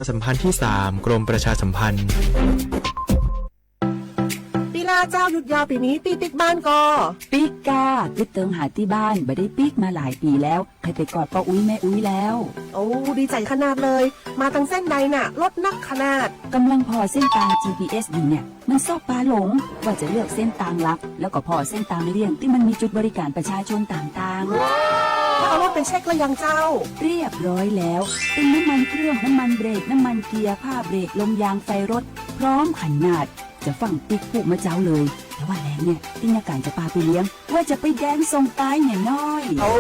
ประชาสัมพันธ์ที่สาม กรมประชาสัมพันธ์ ปีลาเจ้า หยุดยาวปีนี้ตี้ปิ๊กบ้านก่อ ปิ๊กกา twb teev has tib baaj บ่ได้ปิ๊กมาหลายปีแล้ว ใครไปกอดป้าอุ๊ยแม่อุ๊ยแล้ว โอ้ ดีใจขนาดเลย มาทางเส้นใดน่ะ รถนักขนาด กำลังผ่อเส้นทาง จีพีเอส อยู่เนี่ย มันซอกปาหลง ว่าจะเลือกเส้นทางลัด แล้วก็ผ่อเส้นทางเลี่ยงที่มันมีจุดบริการประชาชนต่างๆ ถ้าเอารถไปเช็คแล้วยังเจ้า เรียบร้อยแล้ว เป็นน้ำมันเครื่อง น้ำมันเบรก น้ำมันเกียร์ ผ้าเบรก ลมยาง ไฟรถ พร้อมขนาด จะฟั่งปิ๊กพูดเมื่อเช้าเลย แต่ว่าแลงเนี่ย ที่นักการจะปาไปเลี้ยง ว่าจะไปแดนส่งปายเนี่ยน้อย โอ้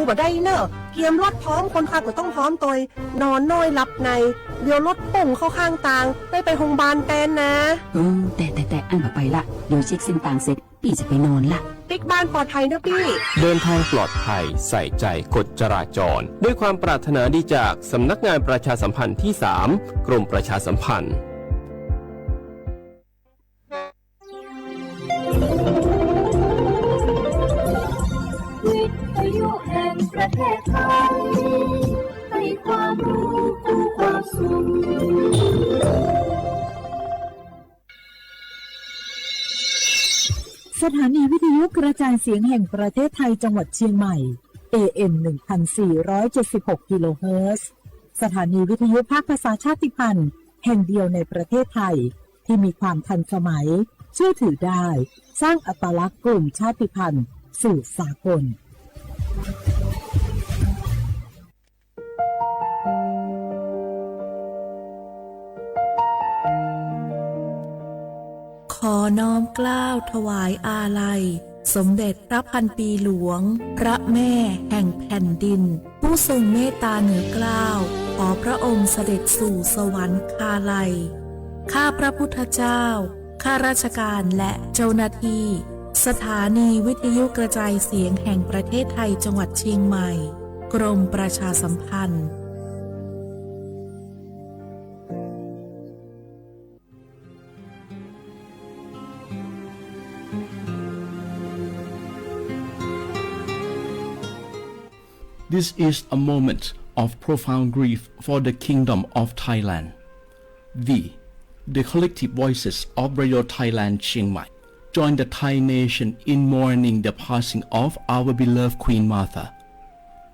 บ่ได้เนอะ เกียมรถพร้อม คนขับก็ต้องพร้อมตวย นอนน้อยหลับใน เดี๋ยวรถปุ่งเข้าข้างทาง ได้ไปโรงพยาบาลแทนนะ เออ แต่ แต่ แต่ อันบ่ไปละ เดี๋ยวเช็คเส้นทางเสร็จ ปี้จะไปนอนละ ปิ๊กบ้านปลอดภัยเนอะปี้ เดินทางปลอดภัย ใส่ใจกฎจราจร ด้วยความปรารถนาดีจากสำนักงานประชาสัมพันธ์ที่สาม กรมประชาสัมพันธ์ วิทยุแห่งประเทศไทย ให้ความรู้คู่ความสุข สถานีวิทยุกระจายเสียงแห่งประเทศไทยจังหวัดเชียงใหม่ เอเอ็ม หนึ่งพันสี่ร้อยเจ็ดสิบหก กิโลเฮิรตซ์ สถานีวิทยุภาคภาษาชาติพันธุ์แห่งเดียวในประเทศไทย ที่มีความทันสมัย เชื่อถือได้ สร้างอัตลักษณ์กลุ่มชาติพันธุ์สู่สากล ขอน้อมเกล้าถวายอาลัย สมเด็จพระพันปีหลวง พระแม่แห่งแผ่นดิน ผู้ทรงเมตตาเหนือเกล้า ขอพระองค์เสด็จสู่สวรรคาลัย ข้าพระพุทธเจ้า ข้าราชการและเจ้าหน้าที่ สถานีวิทยุกระจายเสียงแห่งประเทศไทยจังหวัดเชียงใหม่ กรมประชาสัมพันธ์ This is a moment of profound grief for the Kingdom of Thailand. We, the collective voices of Radio Thailand Chiang Mai, join the Thai nation in mourning the passing of our beloved Queen Mother,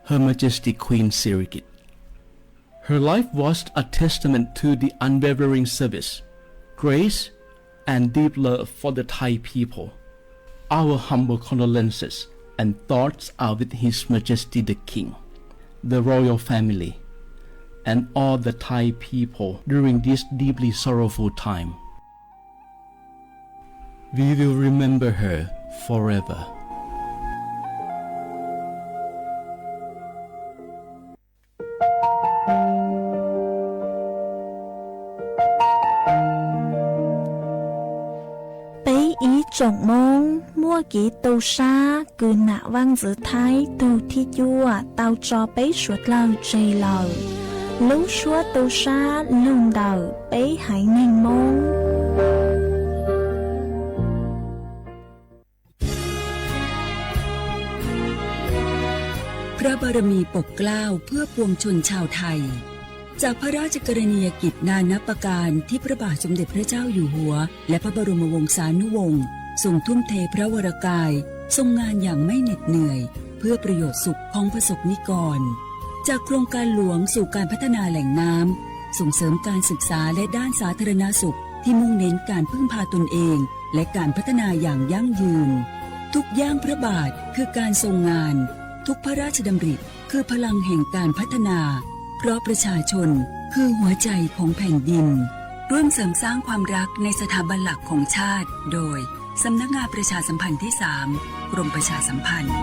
Her Majesty Queen Sirikit. Her life was a testament to the unwavering service, grace, and deep love for the Thai people. Our humble condolences and thoughts are with His Majesty the King, the royal family, and all the Thai people during this deeply sorrowful time. We will remember her forever. ပီ ib tsoom Moob muaj kev tu sab kws nam vaaj ntxwv Thaib tug thib cuaj tau tso peb suav dlawg tseg lawm. Lub suab tu sab lug ntawm peb haiv neeg Moob. พระบารมีปกเกล้าเพื่อปวงชนชาวไทย จากพระราชกรณียกิจนานับประการที่พระบาทสมเด็จพระเจ้าอยู่หัว และพระบรมวงศานุวงศ์ ทรงทุ่มเทพระวรกาย ทรงงานอย่างไม่เหน็ดเหนื่อย เพื่อประโยชน์สุขของประสบนิกร จากโครงการหลวงสู่การพัฒนาแหล่งน้ำ ส่งเสริมการศึกษาและด้านสาธารณสุข ที่มุ่งเน้นการพึ่งพาตนเอง และการพัฒนาอย่างยั่งยืน ทุกย่างพระบาทคือการทรงงาน ทุกพระราชดำริคือพลังแห่งการพัฒนา เพราะประชาชนคือหัวใจของแผ่นดิน ร่วมเสริมสร้างความรักในสถาบันหลักของชาติ โดย สำนักงานประชาสัมพันธ์ที่สาม กรมประชาสัมพันธ์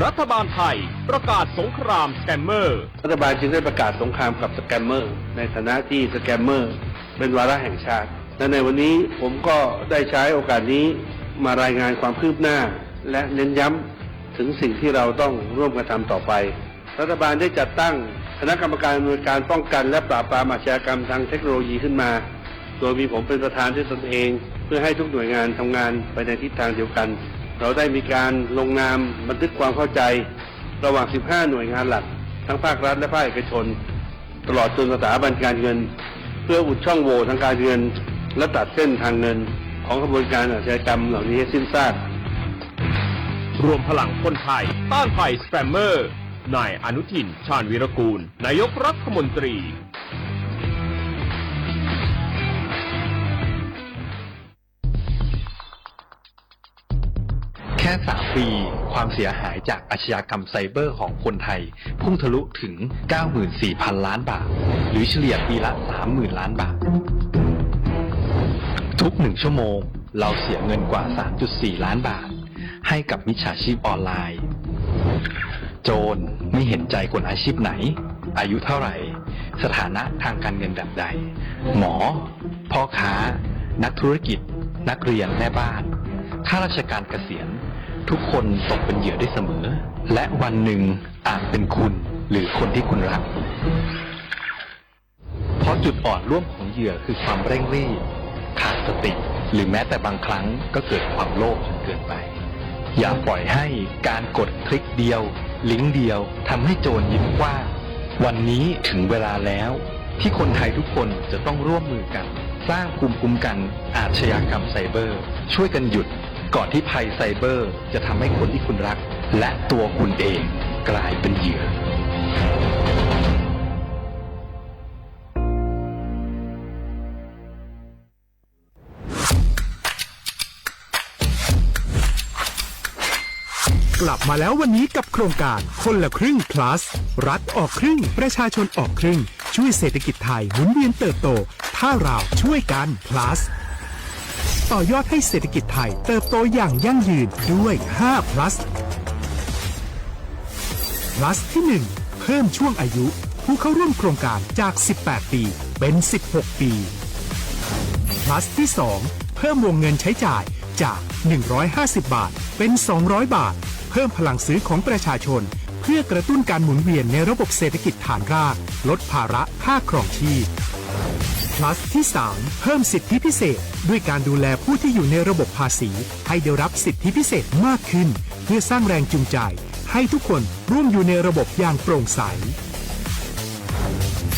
รัฐบาลไทยประกาศสงครามสแกมเมอร์ รัฐบาลจึงได้ประกาศสงครามกับสแกมเมอร์ ในฐานะที่สแกมเมอร์เป็นวาระแห่งชาติ และในวันนี้ผมก็ได้ใช้โอกาสนี้มารายงานความคืบหน้า และเน้นย้ำถึงสิ่งที่เราต้องร่วมกันทำต่อไป รัฐบาลได้จัดตั้งคณะกรรมการอำนวยการป้องกันและปราบปรามอาชญากรรมทางเทคโนโลยีขึ้นมา โดยมีผมเป็นประธานด้วยตนเอง เพื่อให้ทุกหน่วยงานทำงานไปในทิศทางเดียวกัน เราได้มีการลงนามบันทึกความเข้าใจ ระหว่าง สิบห้า หน่วยงานหลัก ทั้งภาครัฐและภาคเอกชน ตลอดจนสถาบันการเงิน เพื่ออุดช่องโหว่ทางการเงิน และตัดเส้นทางเงินของขบวนการอาชญากรรมเหล่านี้ให้สิ้นซาก รวมพลังคนไทยต้านภัยสแปมเมอร์ นายอนุทิน ชาญวีรกูล นายกรัฐมนตรี แค่ สาม ปี ความเสียหายจากอาชญากรรมไซเบอร์ของคนไทย พุ่งทะลุถึง เก้าหมื่นสี่พัน ล้านบาท หรือเฉลี่ยปีละ สามหมื่น ล้านบาท ทุกหนึ่งชั่วโมง เราเสียเงินกว่า สามจุดสี่ ล้านบาท ให้กับมิจฉาชีพออนไลน์ โจรไม่เห็นใจคนอาชีพไหน อายุเท่าไหร่ สถานะทางการเงินแบบใด หมอ พ่อค้า นักธุรกิจ นักเรียน แม่บ้าน ข้าราชการเกษียณ ทุกคนตกเป็นเหยื่อได้เสมอ และวันหนึ่งอาจเป็นคุณหรือคนที่คุณรัก เพราะจุดอ่อนร่วมของเหยื่อคือความเร่งรีบ ขาดสติ หรือแม้แต่บางครั้งก็เกิดความโลภจนเกินไป อย่าปล่อยให้การกดคลิกเดียว ลิงก์เดียวทำให้โจรยิ้มกว้าง วันนี้ถึงเวลาแล้ว ที่คนไทยทุกคนจะต้องร่วมมือกัน สร้างภูมิคุ้มกันอาชญากรรมไซเบอร์ ช่วยกันหยุด ก่อนที่ภัยไซเบอร์จะทำให้คนที่คุณรัก และตัวคุณเองกลายเป็นเหยื่อ กลับมาแล้ววันนี้กับโครงการคนละครึ่ง plus รัฐออกครึ่ง ประชาชนออกครึ่ง ช่วยเศรษฐกิจไทยหมุนเวียนเติบโต ถ้าเราช่วยกัน plus ต่อยอดให้เศรษฐกิจไทยเติบโตอย่างยั่งยืนด้วย ห้า plus plus ที่ หนึ่ง เพิ่มช่วงอายุผู้เข้าร่วมโครงการจาก สิบแปด ปี เป็น สิบหก ปี plus ที่ สอง เพิ่มวงเงินใช้จ่ายจาก หนึ่งร้อยห้าสิบ บาท เป็น สองร้อย บาท เพิ่มพลังซื้อของประชาชน เพื่อกระตุ้นการหมุนเวียนในระบบเศรษฐกิจฐานราก ลดภาระค่าครองชีพ plus ที่ สาม เพิ่มสิทธิพิเศษ ด้วยการดูแลผู้ที่อยู่ในระบบภาษี ให้ได้รับสิทธิพิเศษมากขึ้น เพื่อสร้างแรงจูงใจ ให้ทุกคนร่วมอยู่ในระบบอย่างโปร่งใส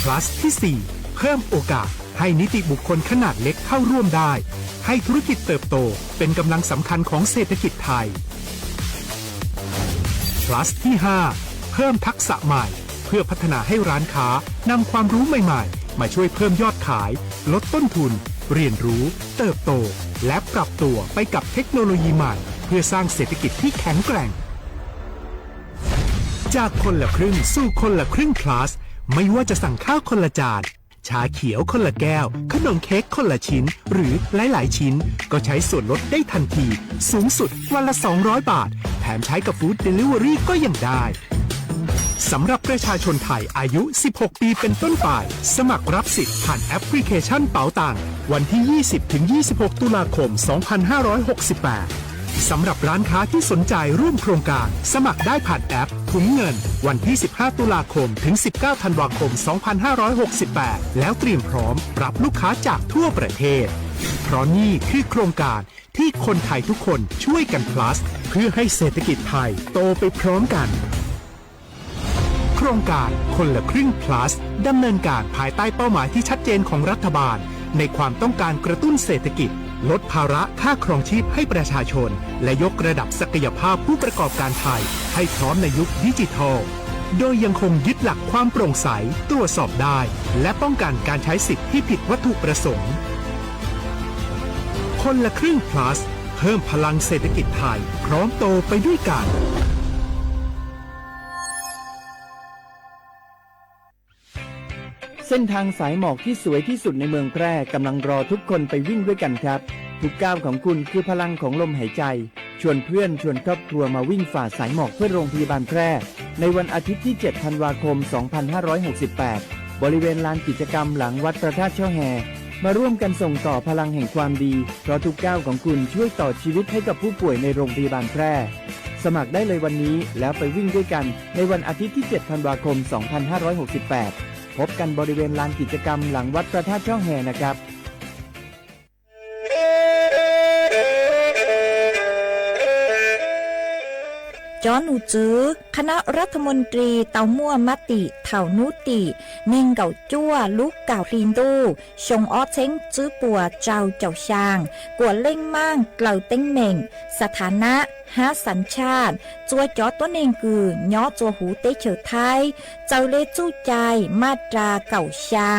plus ที่ สี่ เพิ่มโอกาสให้นิติบุคคลขนาดเล็กเข้าร่วมได้ ให้ธุรกิจเติบโตเป็นกำลังสำคัญของเศรษฐกิจไทย plus ที่ ห้า เพิ่มทักษะใหม่ เพื่อพัฒนาให้ร้านค้านำความรู้ใหม่ๆ มาช่วยเพิ่มยอดขาย ลดต้นทุน เรียนรู้ เติบโต และปรับตัวไปกับเทคโนโลยีใหม่ เพื่อสร้างเศรษฐกิจที่แข็งแกร่ง จากคนละครึ่งสู่คนละครึ่ง plus ไม่ว่าจะสั่งข้าวคนละจาน ชาเขียวคนละแก้ว ขนมเค้กคนละชิ้น หรือหลายๆ ชิ้น ก็ใช้ส่วนลดได้ทันที สูงสุดวันละ สองร้อย บาท แถมใช้กับ Food Delivery ก็ยังได้ สำหรับประชาชนไทยอายุ สิบหก ปีเป็นต้นไป สมัครรับสิทธิ์ผ่านแอปพลิเคชันเป๋าตังวันที่ ยี่สิบ ถึง ยี่สิบหก ตุลาคม สองพันห้าร้อยหกสิบแปด สำหรับร้านค้าที่สนใจร่วมโครงการ สมัครได้ผ่านแอปถุงเงิน วันที่ สิบห้า ตุลาคม ถึง สิบเก้า ธันวาคม สองพันห้าร้อยหกสิบแปด แล้วเตรียมพร้อมรับลูกค้าจากทั่วประเทศ เพราะนี่คือโครงการที่คนไทยทุกคนช่วยกัน plus เพื่อให้เศรษฐกิจไทยโตไปพร้อมกัน โครงการคนละครึ่ง plus ดำเนินการภายใต้เป้าหมายที่ชัดเจนของรัฐบาล ในความต้องการกระตุ้นเศรษฐกิจ ลดภาระค่าครองชีพให้ประชาชน และยกระดับศักยภาพผู้ประกอบการไทย ให้พร้อมในยุคดิจิทัล โดยยังคงยึดหลักความโปร่งใส ตรวจสอบได้ และป้องกันการใช้สิทธิ์ที่ผิดวัตถุประสงค์ คนละครึ่ง plus เพิ่มพลังเศรษฐกิจไทย พร้อมโตไปด้วยกัน เส้นทางสายหมอกที่สวยที่สุดในเมืองแพร่กำลังรอทุกคนไปวิ่งด้วยกันครับ ทุกก้าวของคุณคือพลังของลมหายใจ ชวนเพื่อนชวนครอบครัวมาวิ่งฝ่าสายหมอกเพื่อโรงพยาบาลแพร่ ในวันอาทิตย์ที่ เจ็ด ธันวาคม สองพันห้าร้อยหกสิบแปด บริเวณลานกิจกรรมหลังวัดพระธาตุช่อแฮ มาร่วมกันส่งต่อพลังแห่งความดี เพราะทุกก้าวของคุณช่วยต่อชีวิตให้กับผู้ป่วยในโรงพยาบาลแพร่ สมัครได้เลยวันนี้แล้วไปวิ่งด้วยกันในวันอาทิตย์ที่ เจ็ด ธันวาคม สองพันห้าร้อยหกสิบแปด พบกันบริเวณลานกิจกรรมหลังวัดพระธาตุช่อแฮนะครับ Cov nus tswv คณะรัฐมนตรี tau muaj mab tim thaum hnub tim nees nkaum cuaj lub kaum hli ntuj xyoo ob txheeb tswb puas rau caum xyaa kuas leej maaj dlaws teeb meem สถานะ hab สัญชาติ txua cov tuab neeg kws nyob txua huv teb chaws Thaib txawm le txuj cai maj ras kaum xyaa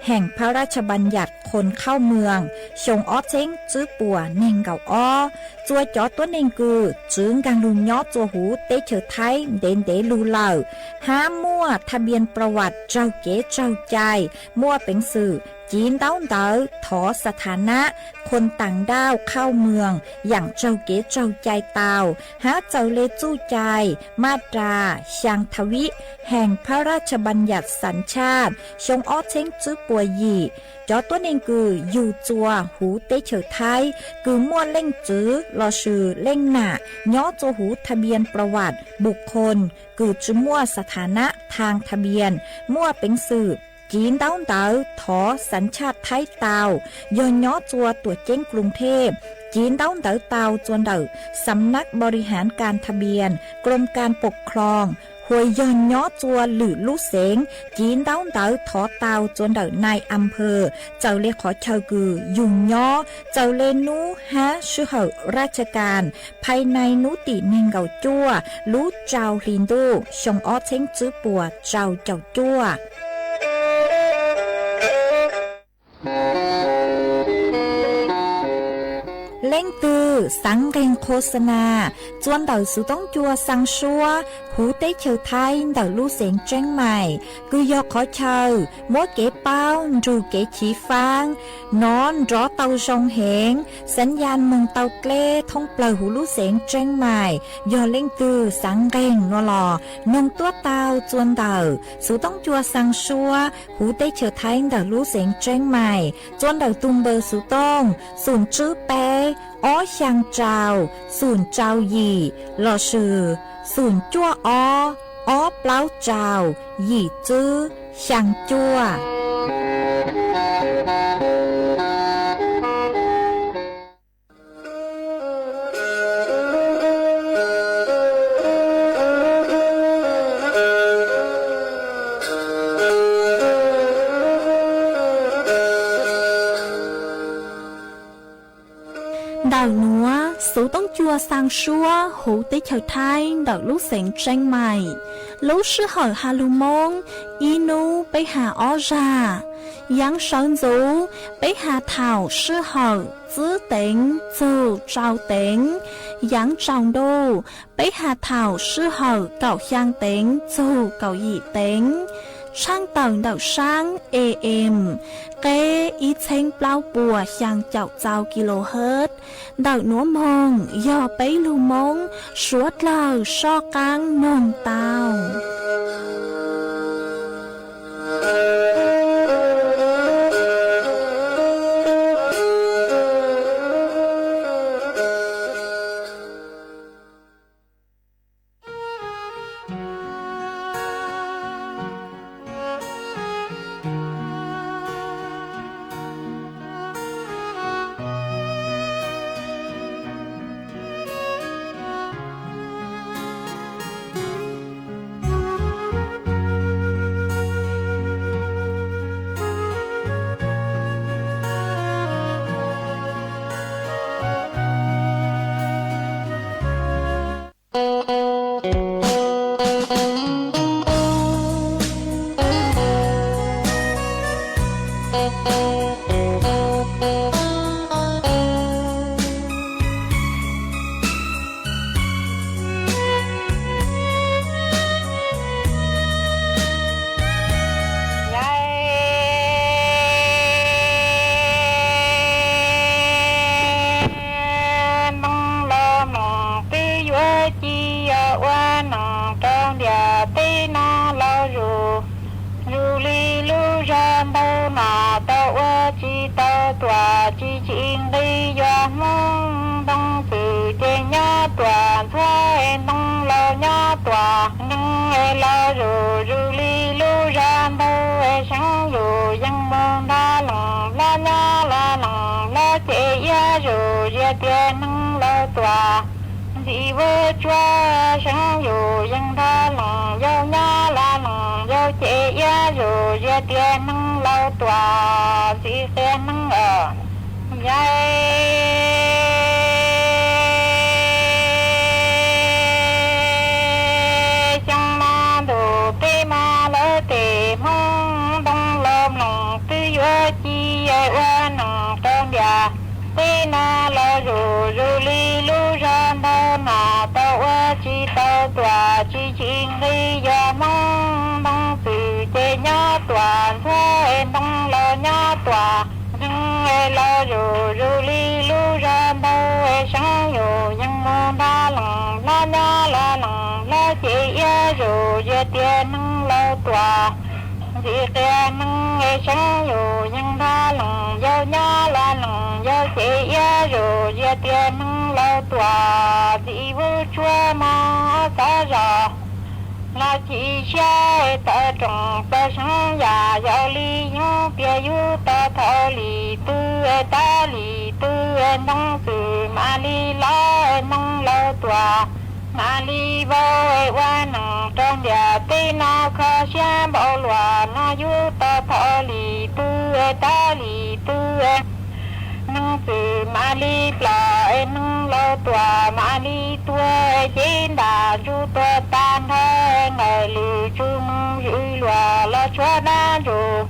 แห่งพระราชบัญญัติคนเข้าเมือง xyoo ob txheeb tswb puas nees nkaum ob. Txua cov tuab neeg kws tswv nkaag lug nyob txua huv teb chaws Thaib ntev ntev lug lawm hab muaj ทะเบียนประวัติ raug kev raug cai, muaj peev xwm civ ntaub ntawv thov สถานะ คนต่างด้าวเข้าเมือง yaam raug kev raug cai tau hab txawm le txuj cai maj ras xyaa ทวีต แห่งพระราชบัญญัติสัญชาติ xyoo ob txheeb tswb puas yim. Cov tuab neeg kws yug txua huv teb chaws Thaib kws muaj leej txwv lossis leej nam nyob txua huv ทะเบียนประวัติบุคคล kws tsi muaj สถานะทางทะเบียน muaj peev xwm civ ntaub ntawv thov สัญชาติ Thaib tau, yog nyob txua tuam ceeb กรุงเทพ civ ntaub ntawv tau txua ntawm สำนักบริหารการทะเบียน กรมการปกครอง hua yog nyob txua lwm lub xeev civ ntaub ntawv thov tau txua ntawm นายอำเภอ txawm le qhov chaw kws yug nyob, txawm le nub hab sij hawm ราชการ ภายใน hnub tim nees nkaum cuaj lub rau hli ntuj xyoo ob txheeb tswb puas rau caum cuaj. Leej twg xaav nqeeg โฆษณา txua ntawm xuv toob cua xaa suab huv teb chaws Thaib ntawm lub xeev Tseeb Mais, kws yog qhov chaw muab kev paub nrug kev chiv faab nov nrov tau zoo heev, สัญญาณ moog tau dleb thoob plawg huv lub xeev Tseeb Mais. Yog leej twg xaav nqeeg no los noog tuab tau txua ntawm xuv toob cua xaa suab huv teb chaws Thaib ntawm lub xeev Tseeb Mais txua ntawm tug npawb xuv toob xoom tswb peb ob xyaa rau xoom rau yim lossis xoom cuaj ob ob plaub rau yim tswb xyaa cuaj. Ntawm nuav xuv toob cua xaa suab huv teb chaws Thaib ntawm lub xeev Tseeb Mais, lub sij hawm has lug Moob ib nub peb has ob zag. Yaav sawv ntxuv peb has thaum sij hawm tswb teev txug tsau teev. Yaav tsaus ntuj peb has thaum sij hawm kaum xyaa teev txug kaum yim teev. Tshaaj tawm ntawm saab A M, qeb ib txheeb plaub puas xyaa caum txau kilohertz. Ntawm nuav moog yog peb lug Moob suav dlawg soj qaab noog tau. Ntoo los mloog twb yuav ci os, ua neeg rau ntiaj teb no los zus, zus li lub zos ntaug no tau ua tsis tau tuam, tsis tsis nqi yuav Hmoob. Ntoo txwm ces nyob tuam ntxhuav, ntoo laus nyob tuam neeg, los zus zus li lub zos ntaug, seev yus yeej mus nrog leej hlob nyob, los leej hlob ces iab zus zias tias neeg laus tuam. Ntxim vuj tsuab seeb yus yeej nrog lees yau nyob los lees yau ces iab zus ziag tias neeg laus tuam ntxim qia neeg os. Yawm xyoo no ntuj teb mas lawv tes Hmoob ntoo los mloog twb yuav ci ua neeg rau ntiaj teb no los zus zus li lub zog ntau no tau ua tsis tau tuam tsis ci nqi yog Hmoob ntoo txwm ces nyob tuam ntxhuab ntoo los nyob tuam ntxeev los zus zus li lub zog ntau seeb yus yeej mus nrog lees hlob nyob los lees hlob ces iab zus ziag tias neeg laus tuam ntxim qia neeg seeb yus yeej nrog lees yau nyob los lees yau ces iab zus ziag tias neeg laus tuam ntxim vuj tsuab mog xav zos los ci siab tawv roos plaws seeb yam yau li yeej tias yus tos thaum li twg tab li twg ntoo txwm mam li los ntoo laus tuam mam li vau ua neeg rau ntiaj teb no kho siab npaum luaj no yus tos thaum li twg tab li twg neeg txwm mam li ploj neeg laus tuam mam li tuag ces ntaj ntsug tuag tag nrho nqaij lwm tsuj mus zwm luag los tshuav dab ntsuj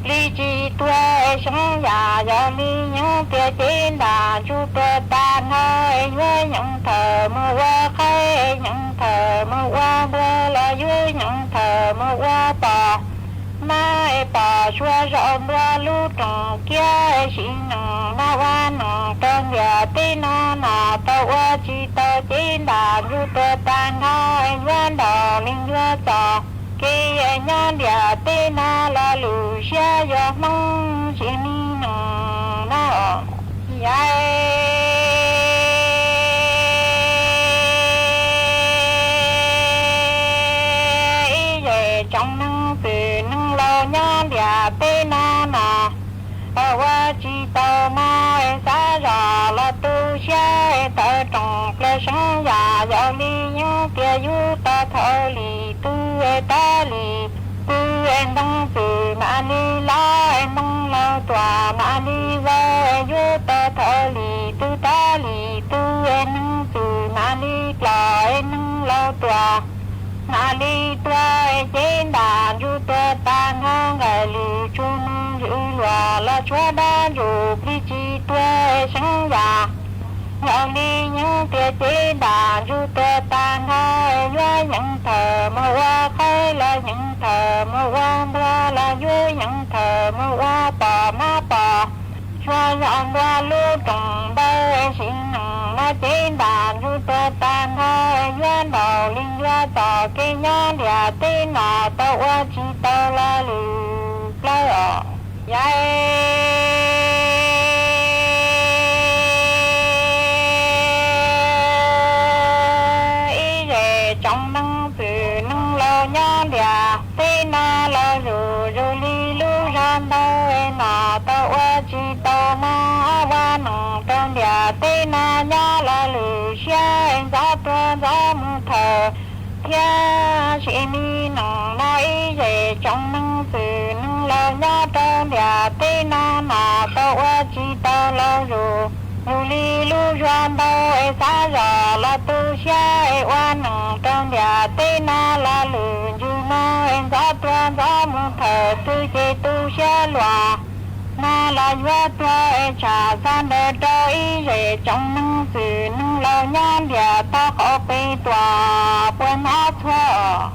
plig tsis tuag seeb yam yau li yeej tias ces ntaj ntsug tuag tag nrho yuav yeej thawm mus ua qaib yeej thawm mus ua npua los yuav yeej thawm mus ua pom mab pom suav zaum ntua lub rooj kiab sim neej no ua neej rau ntiaj teb no no tau ua tsis tau ces ntaj ntsug tuag tag nrho yuav ntaus li yuav txog kev nyob ntiaj teb no los lwm siab yog Hmoob tsis mi neej no. Yawm ib zej tsoom neeg txwm neeg laus nyob ntiaj teb no no ua tsis tau mas xav zos los tu siab tawv roos plaws seeb yam yau li yeej tias yus tos thaum li twg tab li twg ntoo txwm mam li los ntoo laus tuam mam li vau yus tos thaum li twg tab li twg neeg txwm mam li ploj neeg laus tuam mam li tuag ces ntaj ntsug tuag tag nrho nqaij lwm tsuj mus zwm luag los tshuav dab ntsuj plig tsis tuag seeb yam yau li yeej tias ces ntaj ntsug tuag tag nrho yuav yeej thawm mus ua qaib los yeej thawm mus ua npua los yuav yeej thawm mus ua pom mab pom suav zaum ntua lub rooj ntaus sim neej no ces ntaj ntsug tuag tag nrho yuav ntaus li yuav txog kev nyob ntiaj teb no tau ua tsis tau los lwm plaws os. Yawm ib zej tsoom neeg txwm neeg laus nyob ntiaj teb no los zus zus li lub zog ntau no tau ua tsis tau mas ua neej rau ntiaj teb no nyob los lwm siab ntxov tuag ntxov mus thawm thiab sim mi neej no ib zej tsoom neeg txwm neeg laus nyob rau ntiaj teb no mas tau ua tsis tau los zus zus li lub zog ntau xav zos los tu siab ua neej rau ntiaj teb no los lwm ntsws no ntxov tuag ntxov mus thawm twg ces tu siab luag no los yuav tuag tshaj xav ntawd rau ib zej tsoom neeg txwm neeg laus nyob ntiaj teb qhov peb tuaj puas hnov txhua os.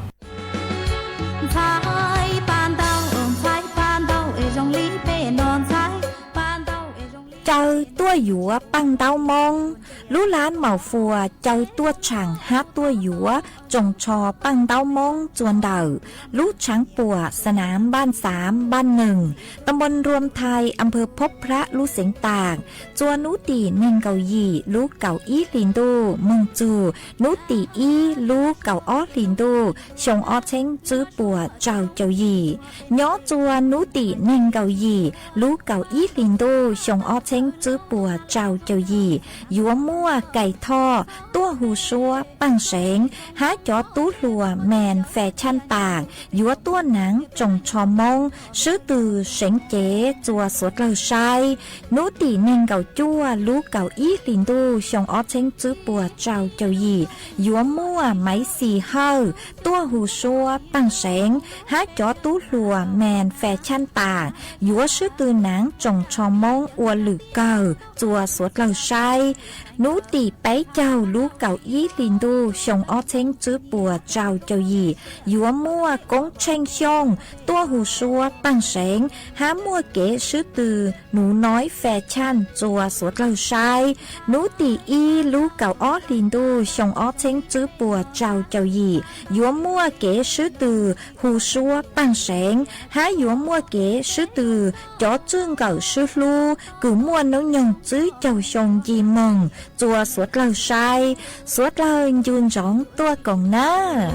Ntxhais paj ntaub, ntxhais paj ntaub es zoo li peb no ntxhais paj ntaub es zoo li caw tuaj yuav paj ntaub Hmoob. Lub lab Maus Fuas caw tuaj tshaam hab tuaj yuav tsoos tsho paj ntaub Hmoob txua ntawm lub tshaav puam Sanaam Npaj Xaav, Npaj Neeg, Tam Npuj Nruam Thais, Am Phwv Phob Phrab lub xeev Taas, txua hnub tim nees nkaum yim lub kaum ib hlis ntuj, moog txug hnub tim ib lub kaum ob hlis ntuj xyoo ob txheeb tswb puas rau caum yim. Nyob txua hnub tim nees nkaum yim lub kaum ib hlis ntuj xyoo ob txheeb tswb puas rau caum yim yuav muaj Kais Thoj tuaj hu suab Paaj Seev hab cov tub hluas Meng Fes Chaj Taam yuav tuaj naav tsoos tsho Moob swb tw seev cev txua suav dlawg saib. Nub tim neeg nkaum cuaj lub kaum ib hlis ntuj xyoo ob txheeb tswb puas tsau caug yim yuav muaj Maiv Xis Hawj tuaj hu suab Paaj Seev hab cov tub hluas Meng Fes Chaj Taam yuav swb tw naav tsoos tsho Moob ua lwm kawg txua suav dlawg saib. Nub tim peb caug lub kaum ib hlis ntuj xyoo ob txheeb tswb puas tsau caug yim yuav muaj Koob Tsheej Xyooj tuaj hu suab Paaj Seev hab muaj kev swb tw Nuv Noib Fes Chaj txua suav dlawg saib. Nub tim ib lub kaum ob hlis ntuj xyoo ob txheeb tswb puas tsau caug yim yuav muaj kev swb tw hu suab Paaj Seev hab yuav muaj kev swb tw cov tswj nkawm swb hlub kws muaj nub nyoog tswb caug xyoo nce moog txua suav dlawg saib. Suav dlawg ncu ntsoov tuaj koom nab.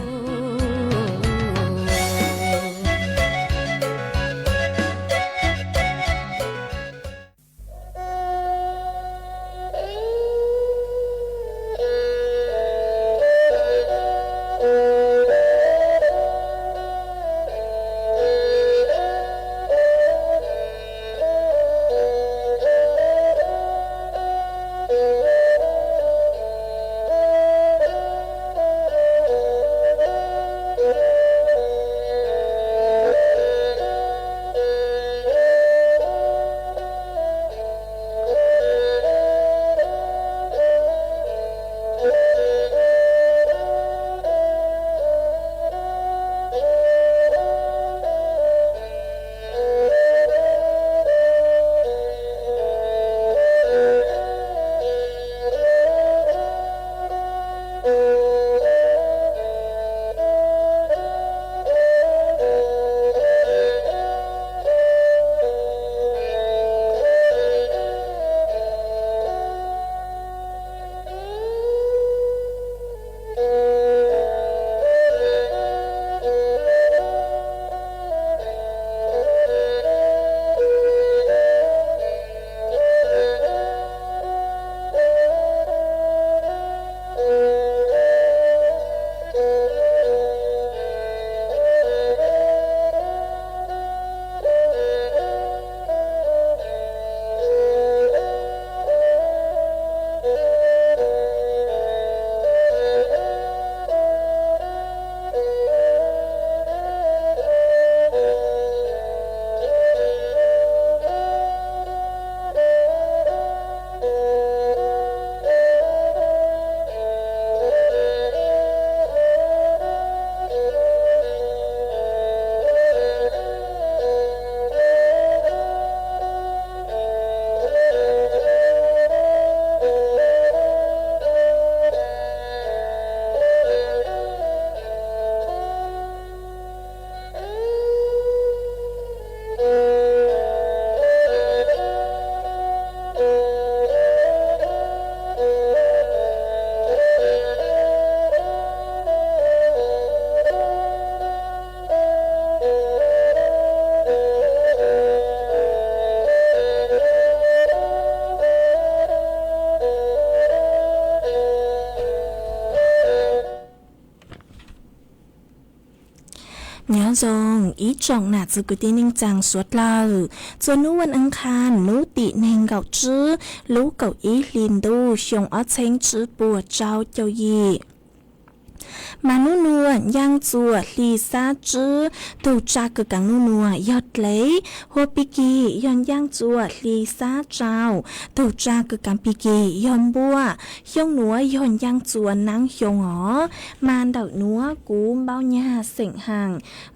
Nyob zoo ib tsoom nam txiv kwv tij neej tsaa suav dlawg, txuas nub vas ankhas nub tim neeg nkaum tswb lub kaum ib hli ntuj xyoo ob txheeb tswb puas tsau caug yim. Mas nub nua ncaaj txuas hli xab tswb, tug tsa kws kaam nub nua yog dlev, hua pig kig yog ncaaj txuas hli xab tsau, tug tsa kws kaam pig kig yog npuaj, xyoo nuav yog ncaaj txuas naab xyoo os. Mas ntawm nuav kuv Npauj Nyag xeem Haam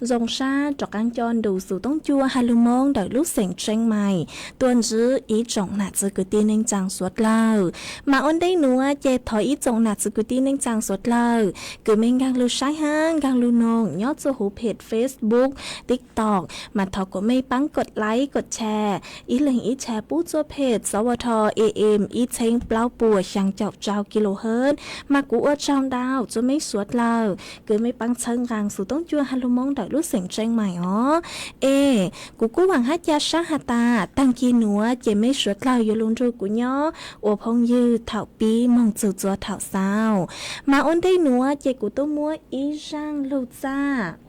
zoo sab rov qaab coj ntu xu toob cua has lug moo ntawm lub xeem Tsheeb Mais tuaj ntsib ib tsoom nam txiv kwv tij neej tsaa suav dlawg. Mas ua ntej nuav ces thov ib tsoom nam txiv kwv tij neej tsaa suav dlawg Kws mej nkaag lug saib hab nkaag lug noog nyob txuj huv phem Facebook, TikTok mas thov kuas mej paab kod like kod share, ib leeg ib share pub txuj phem xov ua dho AM ib txheeb plaub puas xyaa caum rau kilohertz, mas kuv ua tsaug ntau txug mej suav dlawg kws mej paab txhawb nqaa xuv toob cua has lug Moob ntawm lub xeem Tseem Maim os. Es kuv kuj vaam hab ca sab has tas taag kig nuav ces mej suav dlawg yuav lug nrug kuv nyob ua phooj ywg thaum pib moog txug txug thaum xaus. Mas ua ntej nuav ces kuv tub muab ib zaaj lug txaj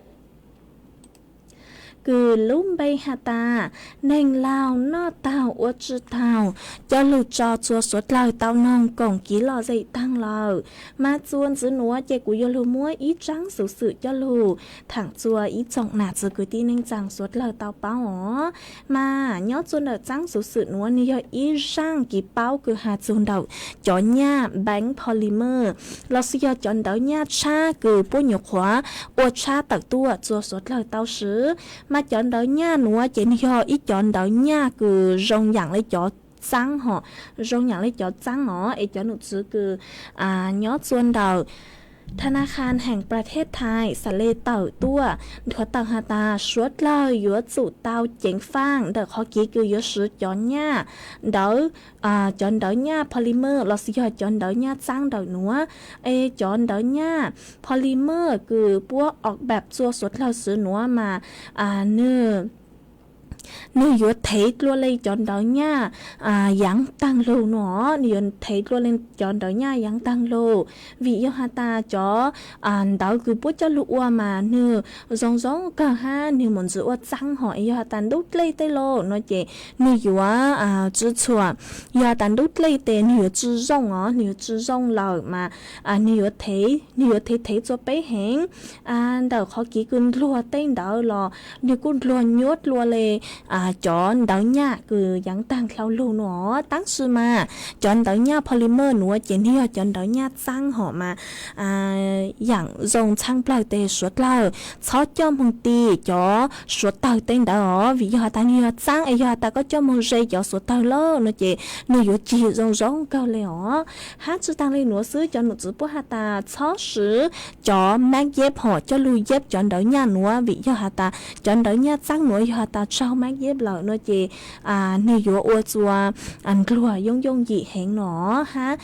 kws lub npe has tas neeg laug noj taug ua tsi taug coj lug tso txug suav dlawg tau noog koom kiv lom zem taag lawm. Mas txuas ntxiv nuav ces kuv yuav lug muab ib zaaj xuv xwm coj lug thaam txug ib tsoom nam txiv kwv tij neej tsaa suav dlawg tau paub os. Mas nyob txug ntawm zaaj xuv xwm nuav nwg yog ib zaaj kiv paub kws has txug ntawm cov nyaj bank polymer lossis yog cov ntawv nyaj tshab kws puab nyuam qhuav ua tshab tawm tuaj txug suav dlawg tau swv. Mas cov ntawv nyaj nuav ces nwg yog ib cov ntawv nyaj kws zoo yaam le cov txaab hom, zoo yaam le cov txaab os. Es cov num txwv kws nyob txug ntawm Tha na kha heem pla thej thais xaav le tawm tuaj, nthuav tawm has tas suav dlawg yuav tsum tau ceev faaj ntawm qhov kev kws yuav swv cov nyaj ntawv, cov ntawv nyaj polymer lossis yog cov ntawv nyaj txaab ntawm nuav. Es cov ntawv nyaj polymer kws puab o pab txug suav dlawg swv nuav mas nwg nwg yuav thev dlua le cov ntawv nyaj yaav taag lug nuav, nwg yuav thev dlua le cov ntawv nyaj yaav taag lug. Vim yog has tas cov ntawv kws puab coj lug ua mas nwg zoo zoo kawg hab nwg mus ntxiv ua txaab hom. Es yog has tas ntub dlej tej lauj no ces nwg yuav tsi txhua, yog has tas ntub dlej tes nwg yuav tsi zoo os, nwg yuav tsi zoo lawm mas nwg yuav thev, nwg yuav thev thev txua peb heev. Ntawm qhov kev kws ndluag tej ntawd los nwg kuj ndluag nyuab dlua le cov ntawv nyaj kws yaav taag dlhau lug nuav. Tab sis mas cov ntawv nyaj polymer nuav ces nwg yog cov ntawv nyaj txaab hom mas yaam zoo txhaab plawg tes suav dlawg txhob coj moog ti cov suav tawg tej ntawd os. Vim yog has tas nwg yog txaab es yog has tas koj coj moog ze cov suav tawg lawm no ces nwg yuav cig zoo zoo kawg le os. Hab tsi taag le nuav xwb, cov num txwv puab has tas txhob swv cov mab yeb hom coj lug yeb cov ntawv nyaj nuav. Vim yog has tas cov ntawv nyaj txaab nuav yog has tas tsaug mab yeb lawm no ces nwg yuav ua txua ndluag yooj yooj yim heev no hab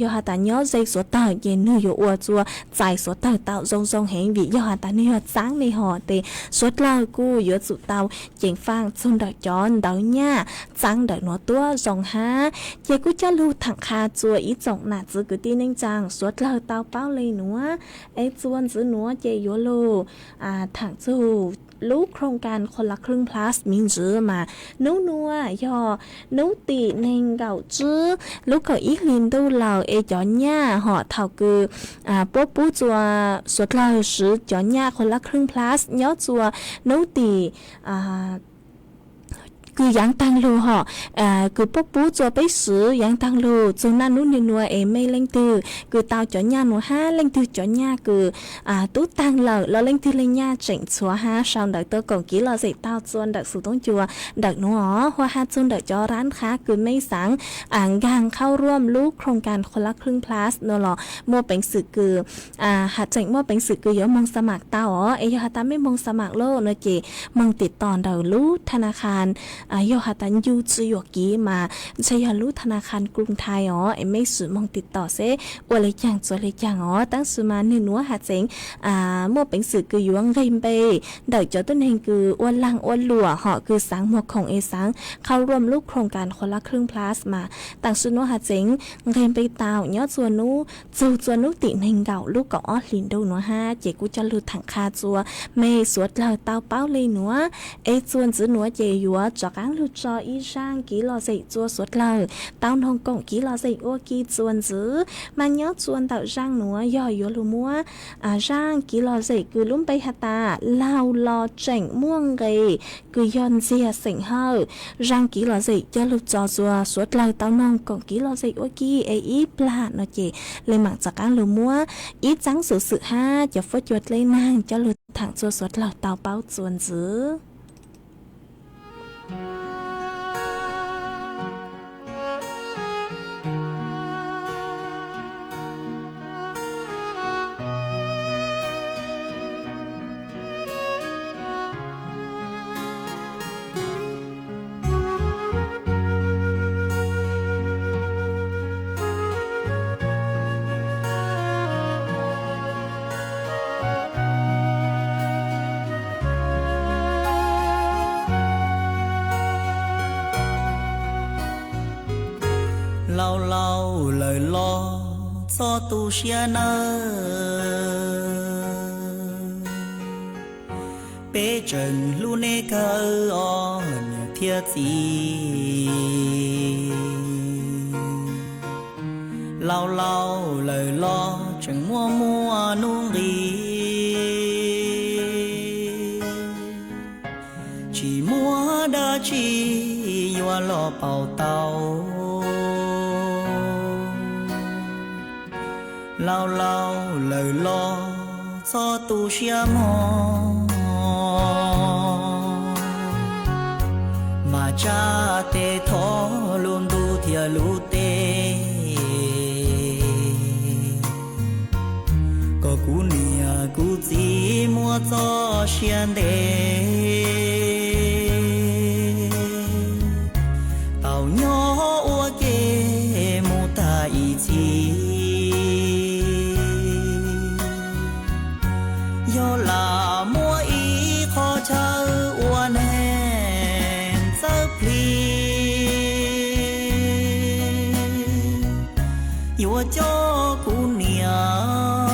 yog has tas nyob ze suav tawg ces nwg yuav ua txua txais suav tawg tau zoo zoo heev. Vim yog has tas nwg yog txaab le hom tes suav dlawg kuj yuav tsum tau ceev faaj txug ntawm cov ntawv nyaj txaab ntawm nuav tuab zoo hab. Ces kuj coj lug thaam qha txua ib tsoom nam txiv kwv tij neej tsaa suav dlawg tau paub le nuav. Es txua ntxiv nuav ces yuav lug thaam txug lub โครงการคนละครึ่ง plus miv ntsis mas nub nuav yog nub tim neeg nkaum tsib lub kaum ib hli ntuj lawm es cov nyaj hom thaum kws puab pub txua suav dlawg swv cov nyaj คนละครึ่ง plus nyob txua nub tim kws yaav taag lug hom, kws puab pub txua peb swv yaav taag lug txug naj nub nwg nuav es mej leej twg kws tau cov nyaj nuav hab leej twg cov nyaj kws tub taag lawm los leej twg le nyaj tseem txhuav hab sau ntawv tuaj koom kev lom zem tau txua ntawm xuv toob cua ntawm nuav os, huam has txug ntawm cov rab khab kws mej xaav nkaag khauj ruam lub โครงการคนละครึ่ง plus no los muaj peev xwm kws, has tseem muaj peev xwm kws yuav moog xa mam tau os. Es yog has tas mej moog xa mam lawm no ces moog tim tom ntawm lub tha na kha, yog has tas ncu tsi yuam kev mas ntshe yog lub tha na kha kruv thai os, es mej sim moog tim tom seb ua le caag txua le caag os. Tab sis mas nwg nuav has tseem muaj peev xwm kws yuav nqeg npe ntawm cov tuab neeg kws ua laag ua luam hom kws xaav muag khoom es xaav khauj ruam lub โครงการคนละครึ่ง plus mas tam sim nuav has tseem nqeg npe tau nyob txua nub txug txua nub tim neeg nkaum lub kaum ob hlis ntuj nuav hab. Ces kuj coj lug thaam qha txua mej suav dlawg tau paub le nuav. Es txua ntxiv nuav ces yuav rov qaab lug tso ib zaaj kev lom zem txua suav dlawg tau noog koom kev lom zem ua ke txua ntxiv. Mas nyob txua ntawm zaaj nuav yog yuav lug muab zaaj kev lom zem kws lub npe has tas laug los tseem muaj nqe kws yog ntxiag xeem hawm. Zaaj kev lom zem coj lug tso txua suav dlawg tau noog koom kev lom zem ua ke es ib plag no ces le maam rov qaab lug muab ib zaaj xuv xwm hab cov fuab cua dleb naag coj lug thaam txua suav dlawg tau paub txua ntxiv. tob tu siab nawb. Peb tseem hlub neb kawg os niam thiab txiv. Laus laus lawm los tseem muaj muaj nuj nqis, tsis muaj dab tsi yuav los pauv tau. Laus laus lawm los txhob tu siab mog, mas tsa tes thov lub ntuj thiab lub teb, kom kuv niam kuv txiv muab txoj sia ntev tau nyob ua ke mus tag ib txhis. Yog lam muaj ib qho chaw ua neeg txawj plhis, yuav coj kuv niam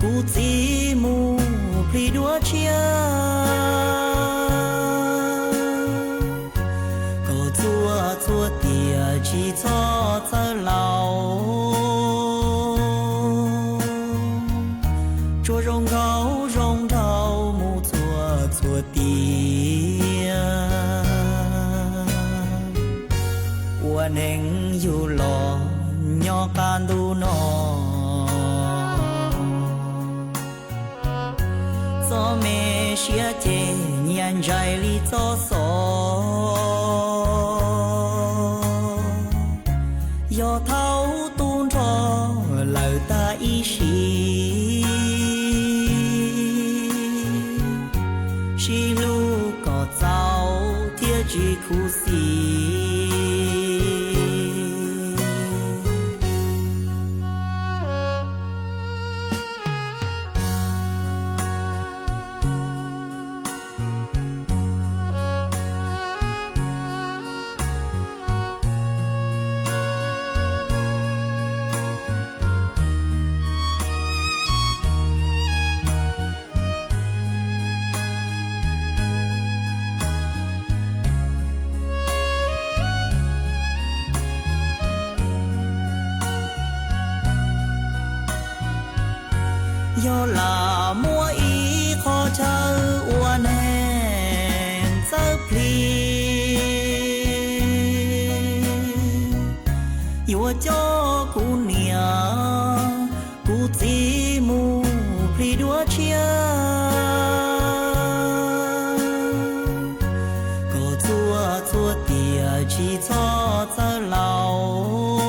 kuv txiv mus plhis duab tshiab, kom txhua txhua tiam tsis txhob txawj laus, tsuas zoo nkauj zoo nraug mus txhua txhua tiam. Ua neeg yug los nyob qab ntuj no, txoj me siab ces nyias ntsais li txoj xov. Yog thaum tu nrho lawm tag ib sim, sib hlub kom txaus thiab tsis khuv xim. Yog lam muaj ib qho chaw ua neeg txawj plhis, yuav coj kuv niam kuv txiv mus plhis duab tshiab, kom txhua txhua tiam tsis txhob txawj laus,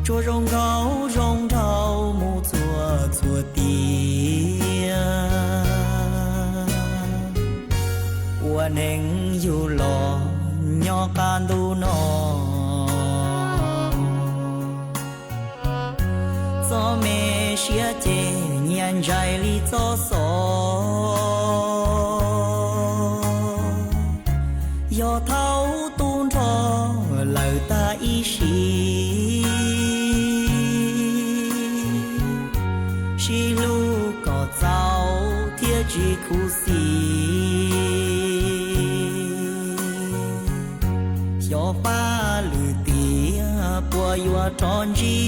tsuas zoo nkauj zoo nraug mus txhua txhua tiam. Ua neeg yug los nyob qab ntuj no, txoj me siab ces nyias ntsais li txoj xov. Yog thaum tu nrho lawm tag ib sim, sib hlub kom txaus thiab tsis khuv xim. Xyov paj lwm tiam puas yuav rov ntsib.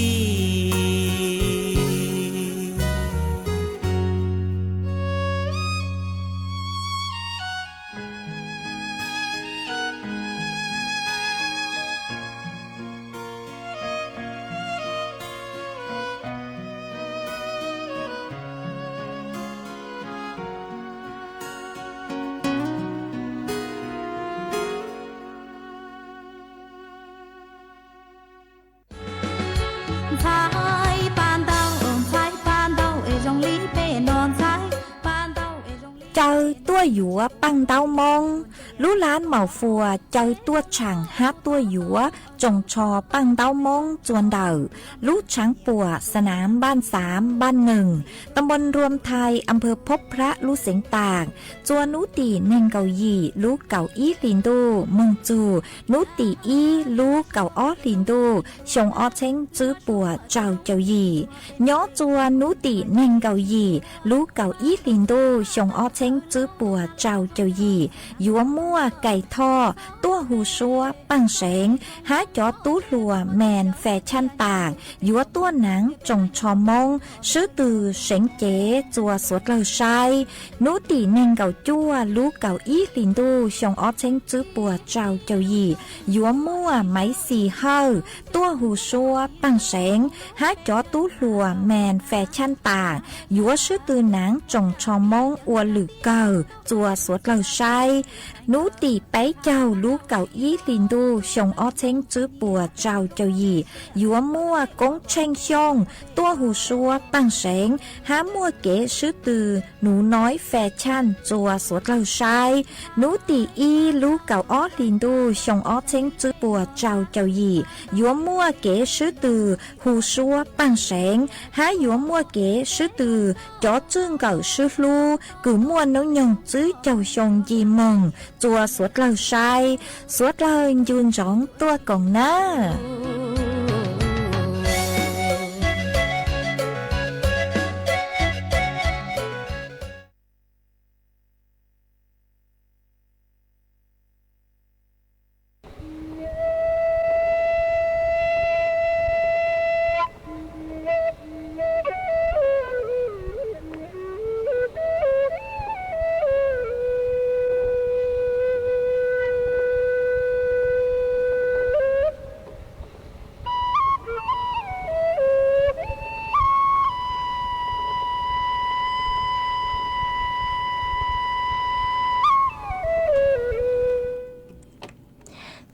Ntxhais paj ntaub, ntxhais paj ntaub es zoo li peb no ntxhais paj ntaub es zoo li caw Tuaj yuav paj ntaub Moob. Lub lab Maus Fuas caw tuaj tshaam hab tuaj yuav tsoos tsho paj ntaub Moob txua ntawm lub tshaav puam Xanav Npaj Xav Npaj Nees, ta npoo Nruam Thais, am phawv Phob Phrab lub xeev Taam, txua nub tim neeg nkaum yim lub kaum ib hlis ntuj moog txug nub tim ib lub kaum ob hlis ntuj xyoo ob txheeb tswb puas rau caum yim. Nyob txua nub tim neeg nkaum yim lub kaum ib hlis ntuj xyoo ob txheeb tswb puas rau caum yim yuav muaj Kais Thoj tuaj hu suab paaj seev hab cov tub hluas Mees Fes Tshaaj Taam yuav tuaj naav tsoos tsho Moob swb tw seev cev txua suav dlawg saib. Nub tim neeg nkaum cuaj lub kaum ib hlis ntuj xyoo ob txheeb tswb puas rau caum yim yuav muaj Maiv Xis Hawj tuaj hu suab paaj seev hab cov tub hluas Mees Fes Tshaaj Taam yuav swb tw naav tsoos tsho Moob ua lwm kawg txua suav dlawg saib. Nub tim peb caug lub kaum ib hlis ntuj xyoo ob txheeb tswb puas rau caum yim yuav muaj Koob Tsheej Xyooj tuaj hu suab paaj seev hab muaj kev swb tw Nuv Noiv Fes Tshaaj txua suav dlawg saib. Nub tim ib lub kaum ob hlis ntuj xyoo ob txheeb tswb puas rau caum yim yuav muaj kev swb tw hu suab paaj seev hab yuav muaj kev swb tw cov tswj nkawm swb hlub kws muaj noob nyoog tswb caug xyoo nce moog txua suav dlawg saib. Suav dlawg ncu ntsoov tuaj koom nab.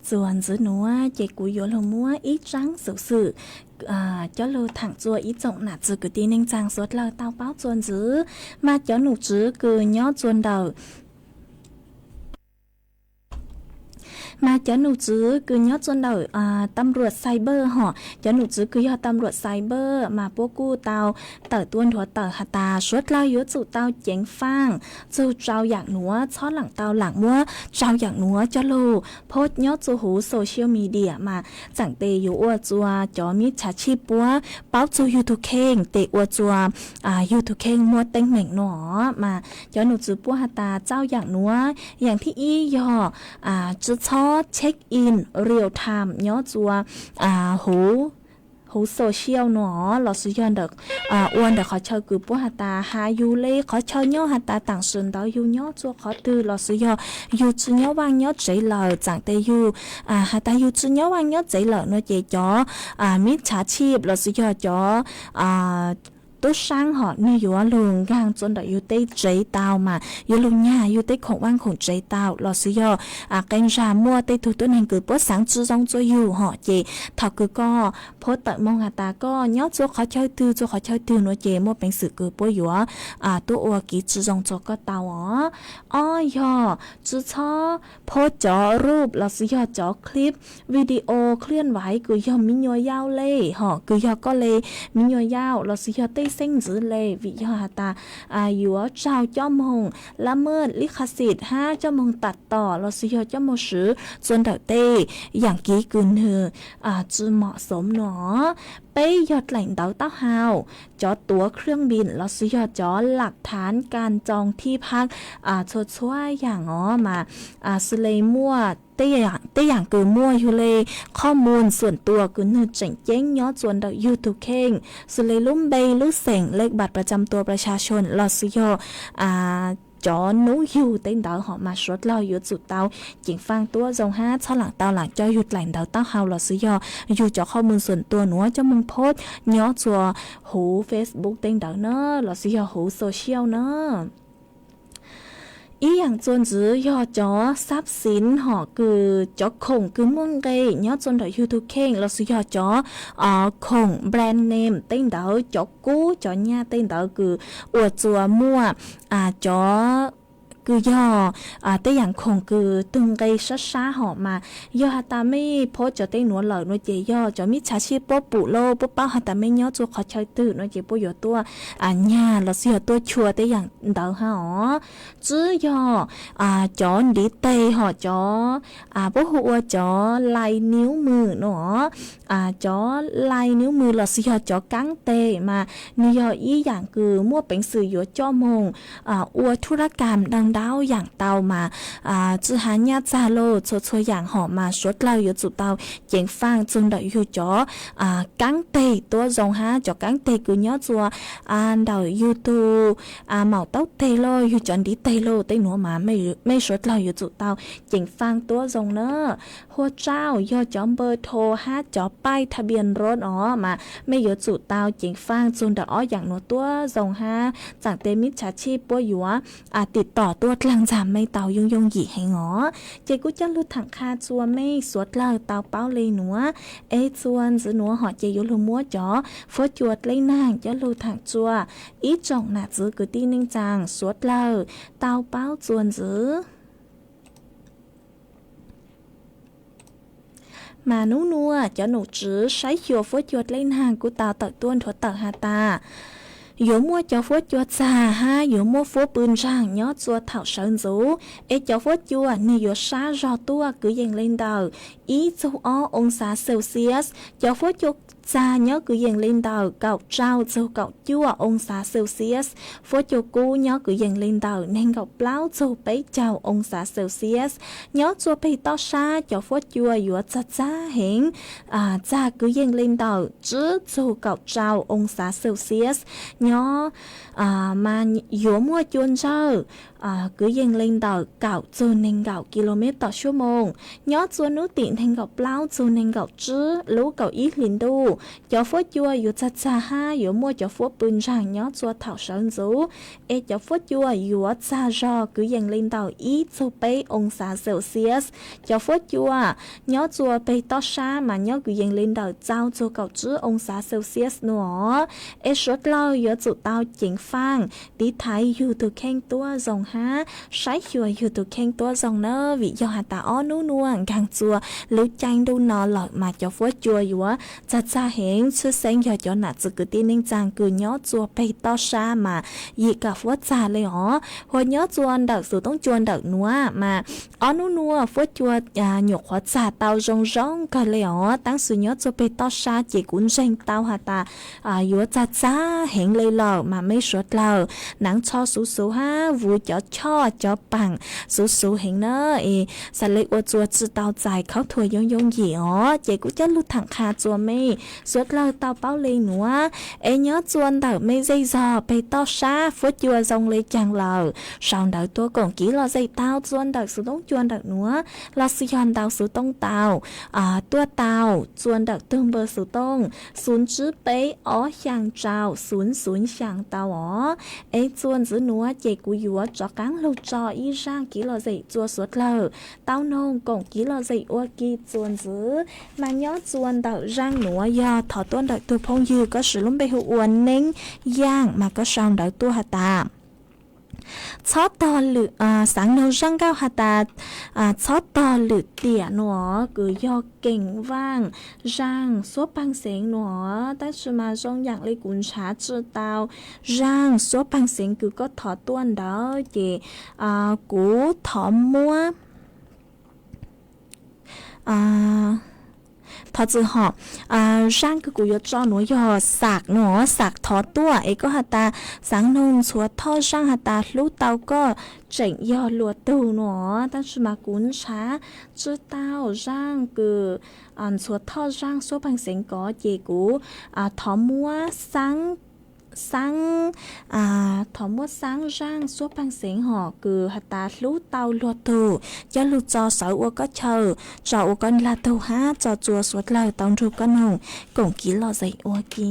Txuas ntxiv nuav ces kuv yuav lug muab ib tsaab xuv xwm coj lug thaam txua ib tsoom nam txiv kwv tij neej tsaa suav dlawg tau paub txuas ntxiv. Mas cov num tswv kws nyob txuas ntawm Mas cov num tswv kws nyob txuas ntawm tam ruam cyber hom, cov num tswv kws yog tam ruam cyber mas puab kuj tau tawm tuaj nrhuav tawm has tas suav dlawg yuav tsum tau ceev faaj txug rau yaam nuav, txhob laam tau laam muab rau yaam nuav coj lug post nyob txug huv social media mas txaam tes yuav ua txuas cov mib txhav tshij puab paub txug yug tug kheej tes ua txuas yug tug kheej muaj teeb meem nua. Mas cov num tswv puab has tas txauj yaam nuav, yaam thib ib yog tsi txhob check in real time nyob txuas huv social nua los sis yog ua ntawm qhov chaw kws puab has tas has yug le qhov chaw nyob has tas taam sim ntawd yug nyob txuas qhov twg los sis yog yug tsi nyob vaaj nyob tsev lawm, txaam tes yug has tas yug tsi nyob vaaj nyob tsev lawm nua ces cov mib txhav tshij los sis yog cov tub saab hom nwg yuav lug nkaag txuas ntawm yug tej tsev tau mas yuav lug nyag yug tej khoom vaaj khoom tsev tau los sis yog qee zag muaj tej tug tuab neeg kws puab xaav tsi zoo txuas yug hom ces thaum kws koj post tawm moog has tas koj nyob txuas qhov chaw twg txuas qhov chaw twg nua ces muaj peev xwm kws puab yuav tuaj ua kev tsi zoo txuas koj tau os. Ob yog tsi txhob post cov rup los sis yog cov clip videoเคลื่อนไหว kws yog mib nyuas yau le hom kws yog koj le mib nyuas yau los sis yog tej xeeb ntxwv le vim yog has tas yuav raug coj moog lab mej lib qha xim hab coj moog tam tom los sis yog coj moog swv txuas ntawm tej yaam kev kws nwg tsi mom xoov nua. Peb yog dlaim ntawv taub hau, cov tuav เครื่องบิน los sis yog cov หลักฐานการจองที่พัก txhua txhua yaam os mas xws le muaj tej yaam kws muaj yug le qhov moos xuam tuas kws nwg tseem ceeb nyob txuas ntawm yug tug kheej xws le lub npe, lub xeem, เลขบัตรประจำตัวประชาชน los sis yog cov nub yug tej ntawd hom mas suav dlawg yuav tsum tau ceev faaj tuab zoo hab txhob laam tau laam coj yug dlaim ntawv taub hau los sis yog yug cov qhov moos xuam tuas nuav coj moog post nyob txuas huv Facebook tej ntawd na los sis yog huv social na. Ib yaam txuas ntxiv yog cov xab xiv hom kws cov khoom kws muaj nqe nyob txuas ntawm yug tug kheej los sis yog cov khoom brand name tej ntawd, cov kub cov nyaj tej ntawd kws ua txuas muaj cov kws yog tej yaam khoom kws tug nqe sab sab hom mas yog has tas mej phob cov teb nuav lawm no ces yog cov mib txhav sij puab pum lawm puab paub has tas mej nyob txug qhov chaw twg no ces puab yuav tuaj nyag los sis yog tuaj chua tej yaam ntawd hab os. Tswb yog cov ntiv tes hom cov puab hu ua cov lais niv mws no, cov lais niv mws los sis yog cov kaab tes mas nwg yog ib yaam kws muaj peev xwm yuav coj moog ua thu rab kam ntau ntau yaam tau mas tsi has nyaj txag lauj, txhua txhua yaam hom mas suav dlawg yuav tsum tau ceev faaj txug ntawm yug cov kaab tes tuab zoo hab cov kaab tes kws nyob txua ntawm yug tug maum taub teg lauj, yug cov ntiv teg lauj, tej nuav mas mej suav dlawg yuav tsum tau ceev faaj tuab zoo na. Hua tsau yog cov npawb thau hab cov paij tha npias nrov os mas mej yuav tsum tau ceev faaj txug ntawm ob yaam nuav tuab zoo hab tsaam tes mib txhav sij puab yuav tim tom tuaj dlaag ntxag mej tau yooj yooj yim heev os. Ces kuv coj lug thaam qha txua mej suav dlawg tau paub le nuav, es txua ntxiv nuav hom ces yuav lug muab cov fuab cua dleb naag coj lug thaam txua ib tsoom nam txiv kwv tij neej tsaa suav dlawg tau paub txua ntxiv. Mas nub nuav cov num tswv saib xyuas fuab cua dleb naag kuj tau tawm tuaj nthuav tawm has tas yuav muaj cov fuab cua txag hab yuav muaj fuab pw ntsaag nyob txua thaum sawv ntxuv, es cov fuab cua nwg yuav sab zog tuaj kwv yees le ntawm ib txug ob oo xav Celsius. Cov fuab cua txag nyob kwv yees le ntawm kaum rau txug kaum cuaj oo xav Celsius. Fuab cua kub nyob kwv yees le ntawm neeg nkaum plaub txug peb caug oo xav Celsius. Nyob txua peg toj sab cov fuab cua yuav txag txag heev, txag kwv yees le ntawm tsib txug kaum rau oo xav Celsius. Nyob mas yuav muaj cua ntsawj kwv yees le ntawm kaum txug neeg nkaum kilomev tom suab moos. Nyob txua nub tim neeg nkaum plaub txug neeg nkaum tsib lub kaum ib hlis ntuj, cov fuab cua yuav txag txag hab yuav muaj cov fuab pw ntsaag nyob txua thaum sawv ntxuv, es cov fuab cua yuav txag zog kwv yees le ntawm ib txug peb oo xav Celsius. Cov fuab cua nyob txua peg toj sab mas nyob kwv yees le ntawm rau txug kaum tsib oo xav Celsius nua. Es suav dlawg yuav tsum tau ceev faaj tiv thaiv yug tug kheej tuab zoo hab saib xyuas yug tug kheej tuab zoo na, vim yog has tas ob nub nuav nkaag txua lub caij ntuj no lawm mas cov fuab cua yuav txag txag heev, tshwj xeeb yog cov nam txiv kwv tij neej tsaa kws nyob txua peg toj sab mas yim kam fuab txag le os. Hua nyob txua ntawm xuv toob cua ntawm nuav mas ob nub nuav fuab cua nyuam qhuav txag tau zoo zoo kawg le os, tab sis nyob txua peg toj sab ces kuv ntseeg tau has tas yuav txag txag heev le lawm mas mej suav dlawg naav tsho xuv xuv hab vuv cov choj cov paam xuv xuv heev na, es xaav le ua txua tsi tau txais khaub thuas yooj yooj yim os. Ces kuv coj lug thaam qha txua mej suav dlawg tau paub le nuav, es nyob txua ntawm mej zej zog peg toj sab fuab cua zoo le caag lawm, sau ntawv tuaj koom kiv lom zem tau txua ntawm xuv toob cua ntawm nuav los sis yog ntawm xuv toob tau tuaj tau txua ntawm tug npawb xuv toob xoom tsib peb ob xyaa rau xoom xoom xyaa tau os. Es txua ntxiv nuav ces kuv yuav rov qaab lug tso ib zaaj kiv lom zem txua suav dlawg tau noog koom kiv lom zem ua ke txua ntxiv. Mas nyob txua ntawm zaaj nuav yog thov tuaj ntawm tug phooj ywg koj siv lub npe hu ua Neeb Yaaj mas koj sau ntawv tuaj has tas txhob tog lwm, xaav noog zaaj nkauj has tas txhob tog lwm tiam nuav kws yog keem vaaj zaaj xuab paag xeev nuav, tab sis mas zoo yaam le kuv nrhav tsi tau zaaj xuab paag xeev kws koj thov tuaj ntawd ces kuv thov muab thov txwm hom zaaj kws kuv yuav tso nuav yog xam nuav, xam thov tuaj es koj has tas xaav noog ntxhuav thoj zaaj has tas hlub tau koj tseem yog luag tug nuav, tab sis mas kuv nrhav tsi tau zaaj kws ntxhuav thoj zaaj xuab paag xeev ko ces kuv thov muab xaab, xaab, thov muab xaab zaaj xuab paag xeev hom kws has tas hlub tau luag tug, coj lug tso sawv ua koj chaw, tso ua koj nlag tug hab tso txua suav dlawg tau nrug koj noog koom kiv lom zem ua ke.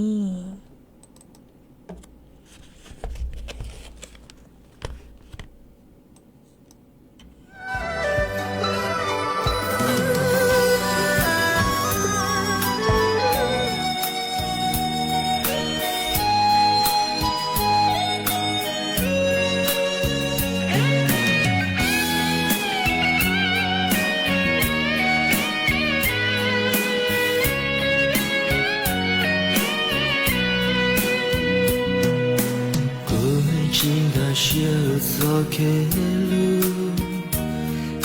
Nkag siab txoj kev hlub,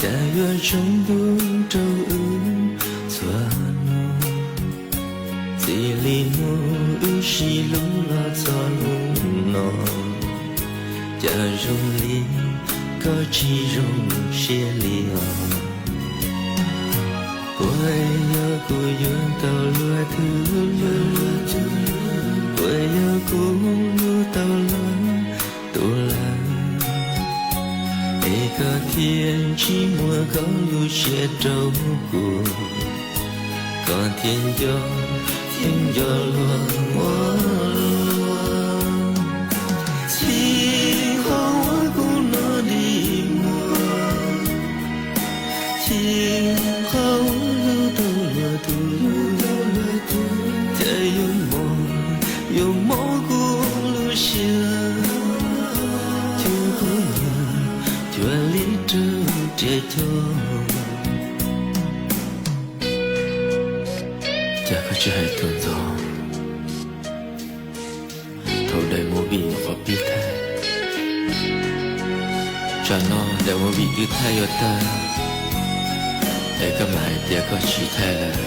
cas yuav tsaus ntuj rau wb txhua hnub. Txij li hnub wb sib hlub los txog hnub no, cas zoo li koj tsis zoo siab li os. Puas yog kuv yuav tau luag tus hlub, puas yog kuv hlub tau luag tus lawm, es koj thiaj tsis muab koj lub siab rau kuv, koj thiaj nco thiab nco luag ua luaj. Txij qhov uas kuv no dig muag, txij qhov uas hlub tau luag tus hlub, cas yuav mob, yuav mob kuv lub siab, cuag kuv nyiam, cuag li raug riam cog. Cas koj tsis hais tuaj ntxov, thaum daim movie nyuam qhuav pib thaij, tsam no daim movie twb thaij yuav tag, es koj mam hais tias koj tsis thaij lawm,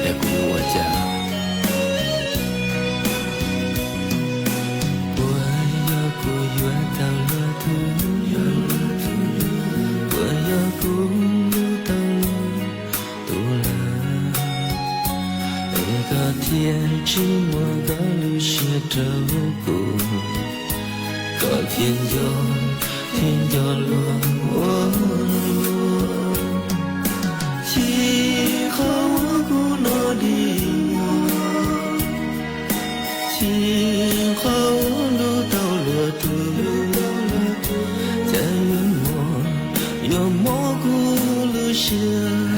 es kuv yuav ua cas? Puas yog kuv yuav tau luag tus hlub, puas yog kuv hlub tau luag tus lawm, es koj thiaj tsis muab koj lub siab rau kuv, koj thiaj nco thiab nco luag ua luaj. Txij qhov uas kuv no dig muag, txij qhov uas hlub tau luag tus hlub, cas yuav mob, yuav mob kuv lub siab,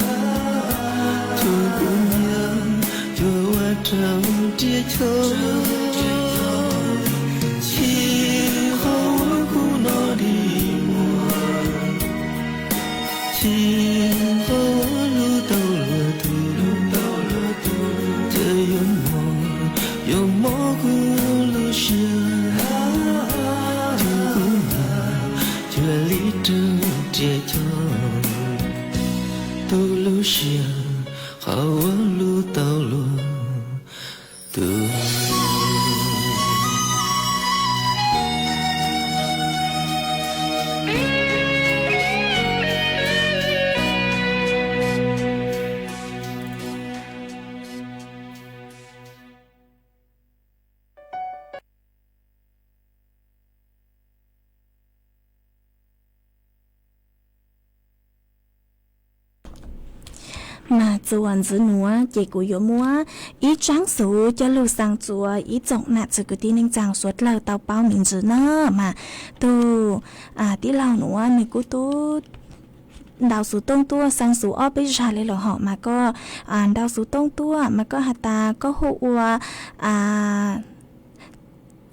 cuag kuv nyiam, cuag ua raug riam cog. Txij qhov uas kuv no dig muag, txij qhov uas hlub tau luag tus hlub, cas yuav mob, yuav mob kuv lub siab, cuag kuv nyiam, cuag li raug riam cog. Tu lub siab, qhov uas hlub tau luag tus Mas txuas ntxiv nuav ces kuv yuav muab ib tsaab xuv coj lug xaa txuas ib tsoom nam txiv kwv tij neej tsaa suav dlawg tau paub me ntsis na. Mas tug tij laug nuav nwg kuj tub ntaus xuv tooj tuaj xaa xuv ob peb zag le lawm hom, mas koj ntaus xuv tooj tuaj mas koj has tas koj hu ua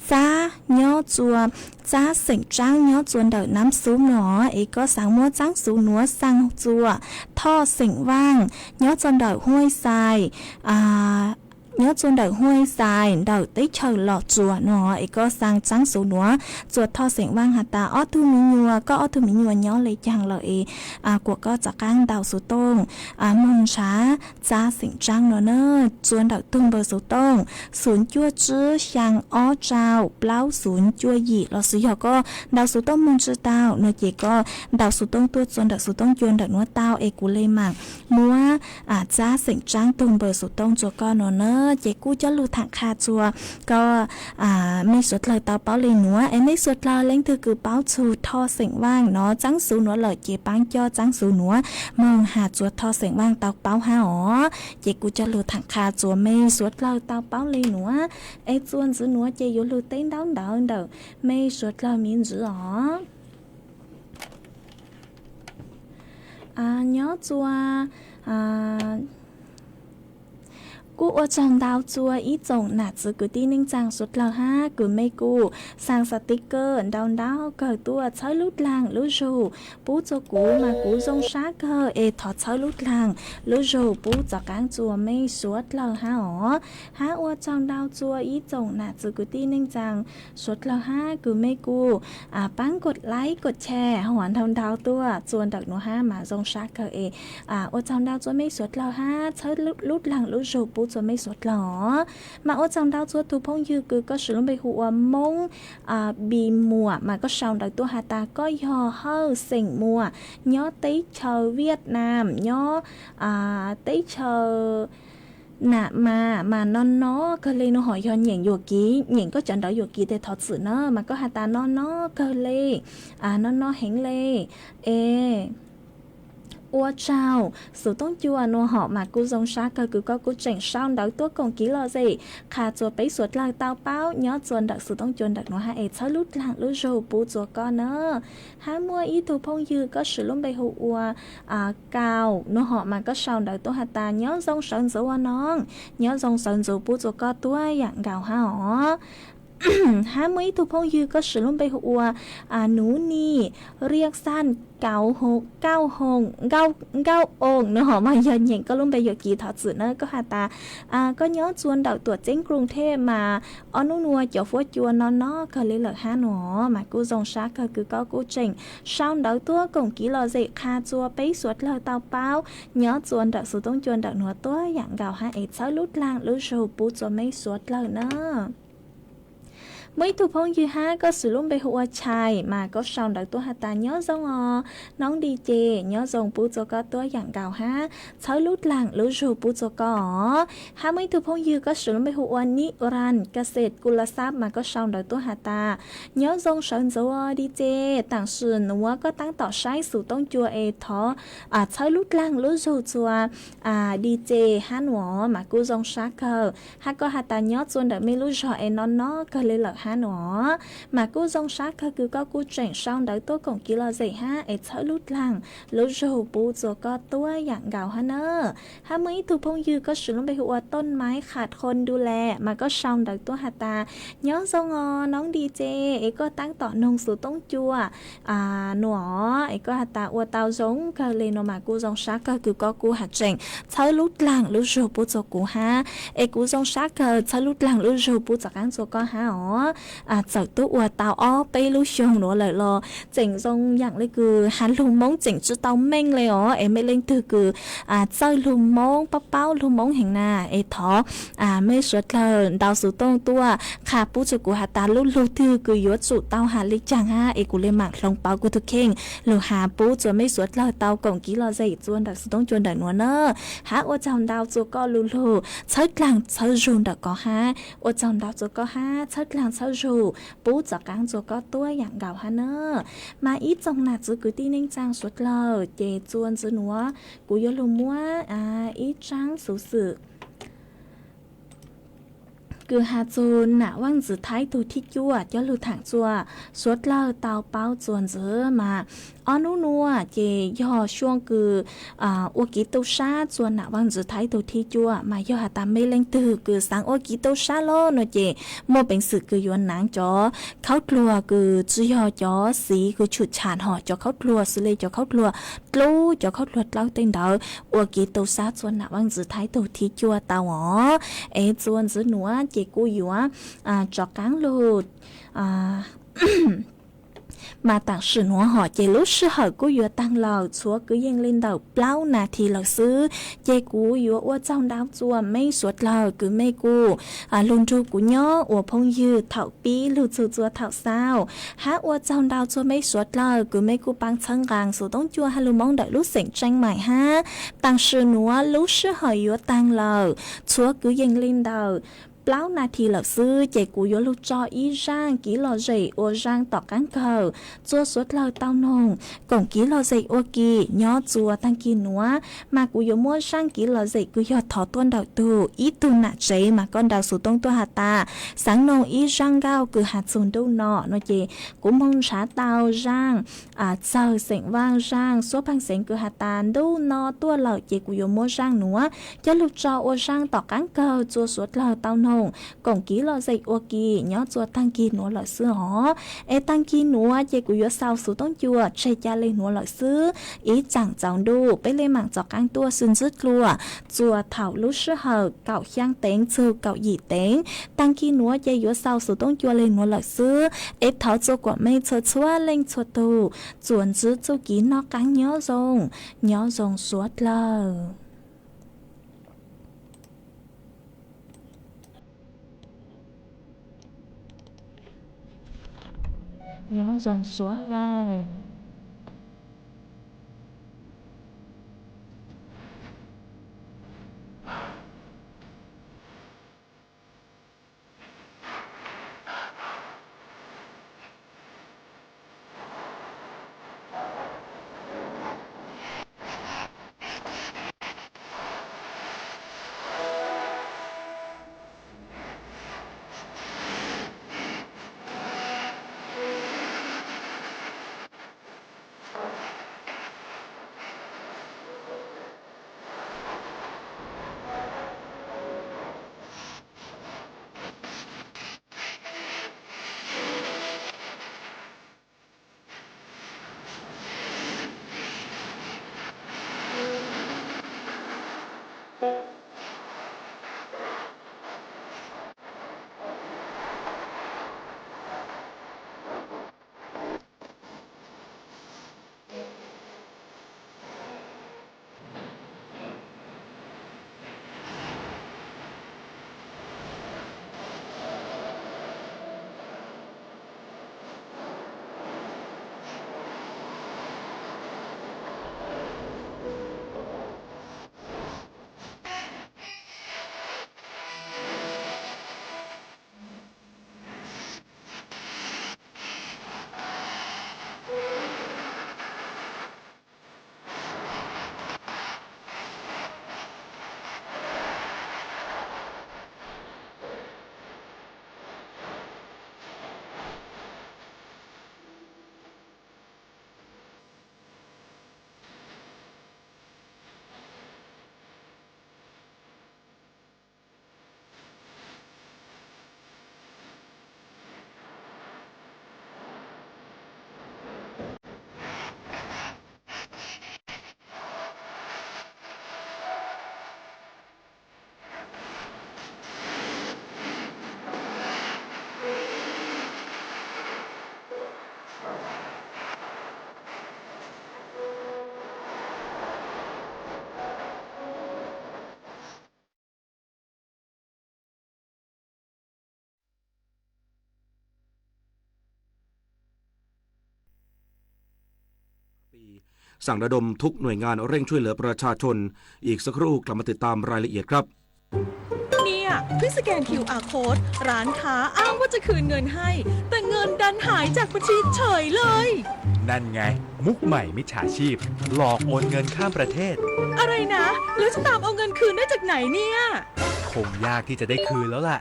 Txab nyob tsua, Txab xeem Tsaab nyob tsua ntawm Nam Xub no, es koj xaav muab tsaab xuv nuav xaa tsua Thoj xeem Vaaj nyob tsua ntawm Huaj Xais, nyob tsua ntawm Huaj Xais ntawm teb chaws Los Tsuas no, es koj xaa tsaab xuv nuav tsua Thoj xeem Vaaj has tas ob tug mi nyuas, koj ob tug mi nyuas nyob le caag lawm es kuas koj rov qaab ntaus xuv tooj moog nrhav Txab xeem Tsaab no na, tsua ntawm tug npawb xuv tooj xuv cuaj tsib xyaa ob rau plaub xuv cuaj yim, los sis yog koj ntaus xuv tooj moog tsi tau no ces koj ntaus xuv tooj tuaj tsua ntawm xuv tooj cua ntawm nuav tau es kuv le maam muab Txab xeem Tsaab tug npawb xuv tooj tsua koj no na. Ces kuj coj lug thaam qha tsua koj mej suav dlawg tau paub le nuav es mej suav dlawg leej twg kws paub txug Thoj xeem Vaaj no tsaab xuv nuav lawm ces paab coj tsaab xuv nuav moog has tsua Thoj xeem Vaaj tau paub hab os. Ces kuj coj lug thaam qha tsua mej suav dlawg tau paub le nuav es tsua ntxiv nuav ces yuav lug teb ntaub ntawv ntawm mej suav dlawg me ntsis os. Nyob tsua Kuj ua tsaug ntau txua ib tsoom nam txiv kwv tij neej tsaa suav dlawg hab kws mej kuj xaa xav tiv kawg ntau ntau kawg tuaj txhawb lub dlaag lub zug pub txua kuv mas kuv zoo sab kawg es thov txhawb lub dlaag lub zug pub txav qaab txua mej suav dlawg hab os. Hab ua tsaug ntau txua ib tsoom nam txiv kwv tij neej tsaa suav dlawg hab kws mej kuj paab kod like kod share hua ntau ntau tuaj txua ntawm nuav hab mas zoo sab kawg es ua tsaug ntau txua mej suav dlawg hab txhawb lub dlaag lub zug pub txua mej suav dlawg os. Mas ua tsaug ntau txua tug phooj ywg kws koj swv lub npe hu ua Moob Npis Muam mas koj sau ntawv tuaj has tas koj yog Hawj xeem Muas nyob teb chaws Viaj Nam nyob teb chaws Nam mas mas no no kawg le no hom yog nyeem yuam kev, nyeem koj cov ntawv yuam kev tes thov txim na mas koj has tas no no kawg le, no no heev le es ua tsaug xov tooj cua no hom mas kuj zoo sab kawg kws koj kuj tseem sau ntawv tuaj koom kev lom zem qha txua peb suav dlawg tau paub nyob txua ntawm xov tooj cua ntawm nuav hab es txhawb lub dlaag lub zug pub txua koj na. Hab muaj ib tug phooj ywg koj swv lub npe hu ua Kaus no hom mas koj sau ntawv tuaj has tas nyob zoo sawv ntxuv ua noog, nyob zoo sawv ntxuv pub txua koj tuab yaam nkaus hab os. Hab muaj ib tug phooj ywg koj swv lub npe hu ua Nuv Nis Riaj Xaj Kauj Hoom, Nkauj Oos no hom mas yog nyeem koj lub npe yuam kev thov txim na koj has tas koj nyob txua ntawm Tuam Ceeb Kruv Thej mas ob nub nua cov huab cua no no kawg le lawm hab no mas kuj zoo sab kawg kws koj kuj tseem sau ntawv tuaj koom kev lom zem qha txua peb suav dlawg tau paub nyob txua ntawm xov tooj cua ntawm nuav tuab yaam nkaus hab es txhawb lub dlaag lub zug pub txua mej suav dlawg na. Muaj ib tug phooj ywg hab koj swv lub npe hu ua Chai mas koj sau ntawv tuaj has tas nyob zoo os noob Di Ces, nyob zoo pub txua koj tuab yaam nkaus hab txhawb lub dlaag lub zug pub txua koj os. Hab muaj ib tug phooj ywg koj swv lub npe hu ua Nib Ras Kas Xes Kus Las Xab mas koj sau ntawv tuaj has tas nyob zoo sawv ntxuv Di Ces, taam sim nuav koj taab tom saib xov tooj cua es thov txhawb lub dlaag lub zug txua Di Ces hab no mas kuj zoo sab kawg hab koj has tas nyob txua ntawm mej lub zog es no no kawg le lawm hab no mas kuj zoo sab kawg kws koj kuj tseem sau ntawv tuaj koom kev lom zem hab es txhawb lub dlaag lub zug pub txua koj tuab yaam nkaus hab na. Hab muaj ib tug phooj ywg koj swv lub npe hu ua Tooj Maiv Qham Qhoo Du Las mas koj sau ntawv tuaj has tas nyob zoo os noob Di Ces es koj taab tom noog xov tooj cua no es koj has tas ua tau zoo kawg le no mas kuj zoo sab kawg kws koj kuj has tseem txhawb lub dlaag lub zug pub txua kuv hab es kuv zoo sab kawg txhawb lub dlaag lub zug pub txav qaab txua koj hab os. Txawm tub ua tau ob peb lub xyoo nuav lawm los tseem zoo yaam le kws has lug Moob tseem tsi tau meej le os es mej leej twg kws txawj lug Moob paub paub lug Moob heev na es thov mej suav dlawg ntau xov tooj tuaj qha pub txua kuv has tas lub lug twg kws yuav tsum tau has le caag hab es kuv le maam hloov pauv kuv tug kheej lug has pub txua mej suav dlawg tau koom kev lom zem txua ntawm xov tooj cua ntawm nuav na. Hab ua tsaug ntau txua koj lug lug txhawb dlaag txhawb zug ntawm koj hab ua tsaug ntau txua koj hab txhawb dlaag txhawb zug pub txav qaab txua koj tuab yaam nkaus hab na. Mas ib tsoom nam txiv kwv tij neej tsaa suav dlawg ces txua ntxiv nuav kuv yuav lug muab ib tsaab xuv xwm kws has txug Nam Vaaj Ntxwv Thaib tug thib cuaj coj lug thaam txua suav dlawg tau paub txua ntxiv mas ob nub nua ces yog xyoo kws ua kev tu sab txua Nam Vaaj Ntxwv Thaib tug thib cuaj mas yog has tas mej leej twg kws xaav ua kev tu sab lawm no ces muaj peev xwm kws yuav naav cov khaub dluag kws tsi yog cov xiv kws tshwm tsham hos cov khaub dluag xws le cov khaub dluag dlub cov khaub dluag dlawb tej ntawd ua kev tu sab txua Nam Vaaj Ntxwv Thaib tug thib cuaj tau os. Es txua ntxiv nuav ces kuj yuav rov qaab lug mas taam sim nuav hom ces lub sij hawm kuj yuav taag lawm txhua kwv yees le ntawm plaub nas this lawm xwb. Ces kuv yuav ua tsaug ntau txua mej suav dlawg kws mej kuj lug nrug kuv nyob ua phooj ywg thaum pib lug txug txua thaum xaus. Hab ua tsaug ntau txua mej suav dlawg kws mej kuj paab txhawb nqaa xov tooj cua hab lug Moob ntawm lub xeem Tseeb Maim hab. Taam sim nuav lub sij hawm yuav taag lawm txhua kwv yees le ntawm plaub nas this lawm xwb ces kuv yuav lug tso ib zaaj kiv lom zem ua zaaj tom qaab kawg txua suav dlawg tau noog koom kiv lom zem ua ke nyob txua taag kis nuav. Mas kuv yuav muab zaaj kiv lom zem kws yog thov tuaj ntawm tug ib tug nam tsev mas koj ntaus xuv tooj tuaj has tas xaav noog ib zaaj nkauj kws has txug ntuj no no ces kuv moog nrhav tau zaaj txawg xeem Vaaj, zaaj suab pheej xeev kws has tas ntuj no tuaj lawm ces kuv yuav muab zaaj nuav coj lug tso ua zaaj tom qaab kawg txua suav dlawg tau noog koom kiv lom zem ua ke nyob txua taag kis nuav lawm xwb os. Es taag kis nuav ces kuv yuav xaus xuv tooj cua tseg ca le nuav lawm xwb. Ib tsaam txaus ntuj peb le maam txaus qaab tuaj xwb ntxwb dlua txua thaum lub sij hawm kaum xyaa teev txug kaum yim teev. Taag kis nuav ces yuav xaus xuv tooj cua le nuav lawm xwb. Es thov txua kuam mej txhua txhua leej txhua tug txuas ntxiv txuj kev noj qab nyob zoo, nyob zoo suav dlawg. Nyob zoo suav dlawg.ปี สั่งระดมทุกหน่วยงานเร่งช่วยเหลือประชาชน อีกสักครู่กลับมาติดตามรายละเอียดครับ เนี่ย เพิ่งสแกน QR code ร้านค้าอ้างว่าจะคืนเงินให้ แต่เงินดันหายจากบัญชีเฉยเลย นั่นไง มุกใหม่มิจฉาชีพ หลอกโอนเงินข้ามประเทศ อะไรนะ แล้วจะตามเอาเงินคืนได้จากไหนเนี่ย คงยากที่จะได้คืนแล้วล่ะ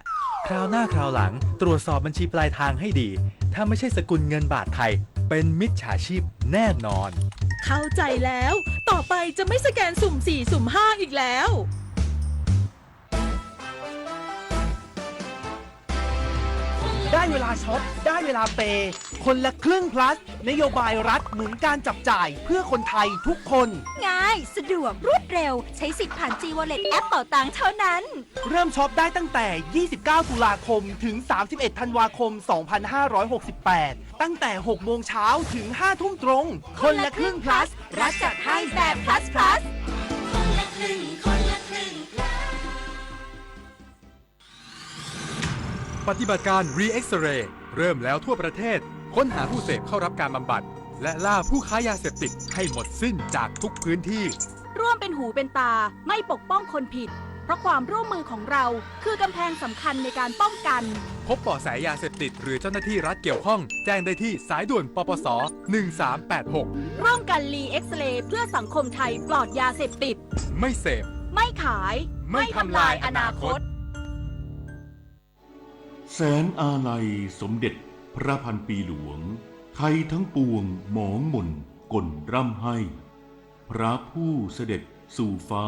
คราวหน้าคราวหลัง ตรวจสอบบัญชีปลายทางให้ดี ถ้าไม่ใช่สกุลเงินบาทไทย เป็นมิจฉาชีพแน่นอน เข้าใจแล้ว ต่อไปจะไม่สแกนสุ่มสี่ สุ่มห้า อีกแล้ว ได้เวลาช็อป ได้เวลาเปย์ คนละครึ่ง plus นโยบายรัฐหนุนการจับจ่ายเพื่อคนไทยทุกคน ง่าย สะดวก รวดเร็ว ใช้สิทธิ์ผ่าน G Wallet แอปเป๋าตังเท่านั้น เริ่มช็อปได้ตั้งแต่ ยี่สิบเก้า ตุลาคม ถึง สามสิบเอ็ด ธันวาคม สองพันห้าร้อยหกสิบแปด ตั้งแต่ หกโมงเช้า ถึง ห้าทุ่มตรง คนละครึ่ง plus รัฐจัดให้แบบ plus plus ปฏิบัติการ Re-X-Ray เริ่มแล้วทั่วประเทศ ค้นหาผู้เสพเข้ารับการบำบัด และล่าผู้ค้ายาเสพติดให้หมดสิ้นจากทุกพื้นที่ ร่วมเป็นหูเป็นตา ไม่ปกป้องคนผิด เพราะความร่วมมือของเราคือกำแพงสำคัญในการป้องกัน พบเบาะแสยาเสพติดหรือเจ้าหน้าที่รัฐเกี่ยวข้อง แจ้งได้ที่สายด่วน ปปส หนึ่งสามแปดหก ร่วมกันรีเอ็กซเรย์เพื่อสังคมไทยปลอดยาเสพติด ไม่เสพ ไม่ขาย ไม่ทำลายอนาคต แสนอาลัยสมเด็จพระพันปีหลวง ไทยทั้งปวงหมองหม่นก่นร่ำไห้ พระผู้เสด็จสู่ฟ้า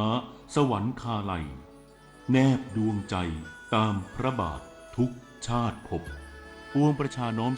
สวรรคาลัย แนบดวงใจตามพระบาททุกชาติภพ ปวงประชาน้อม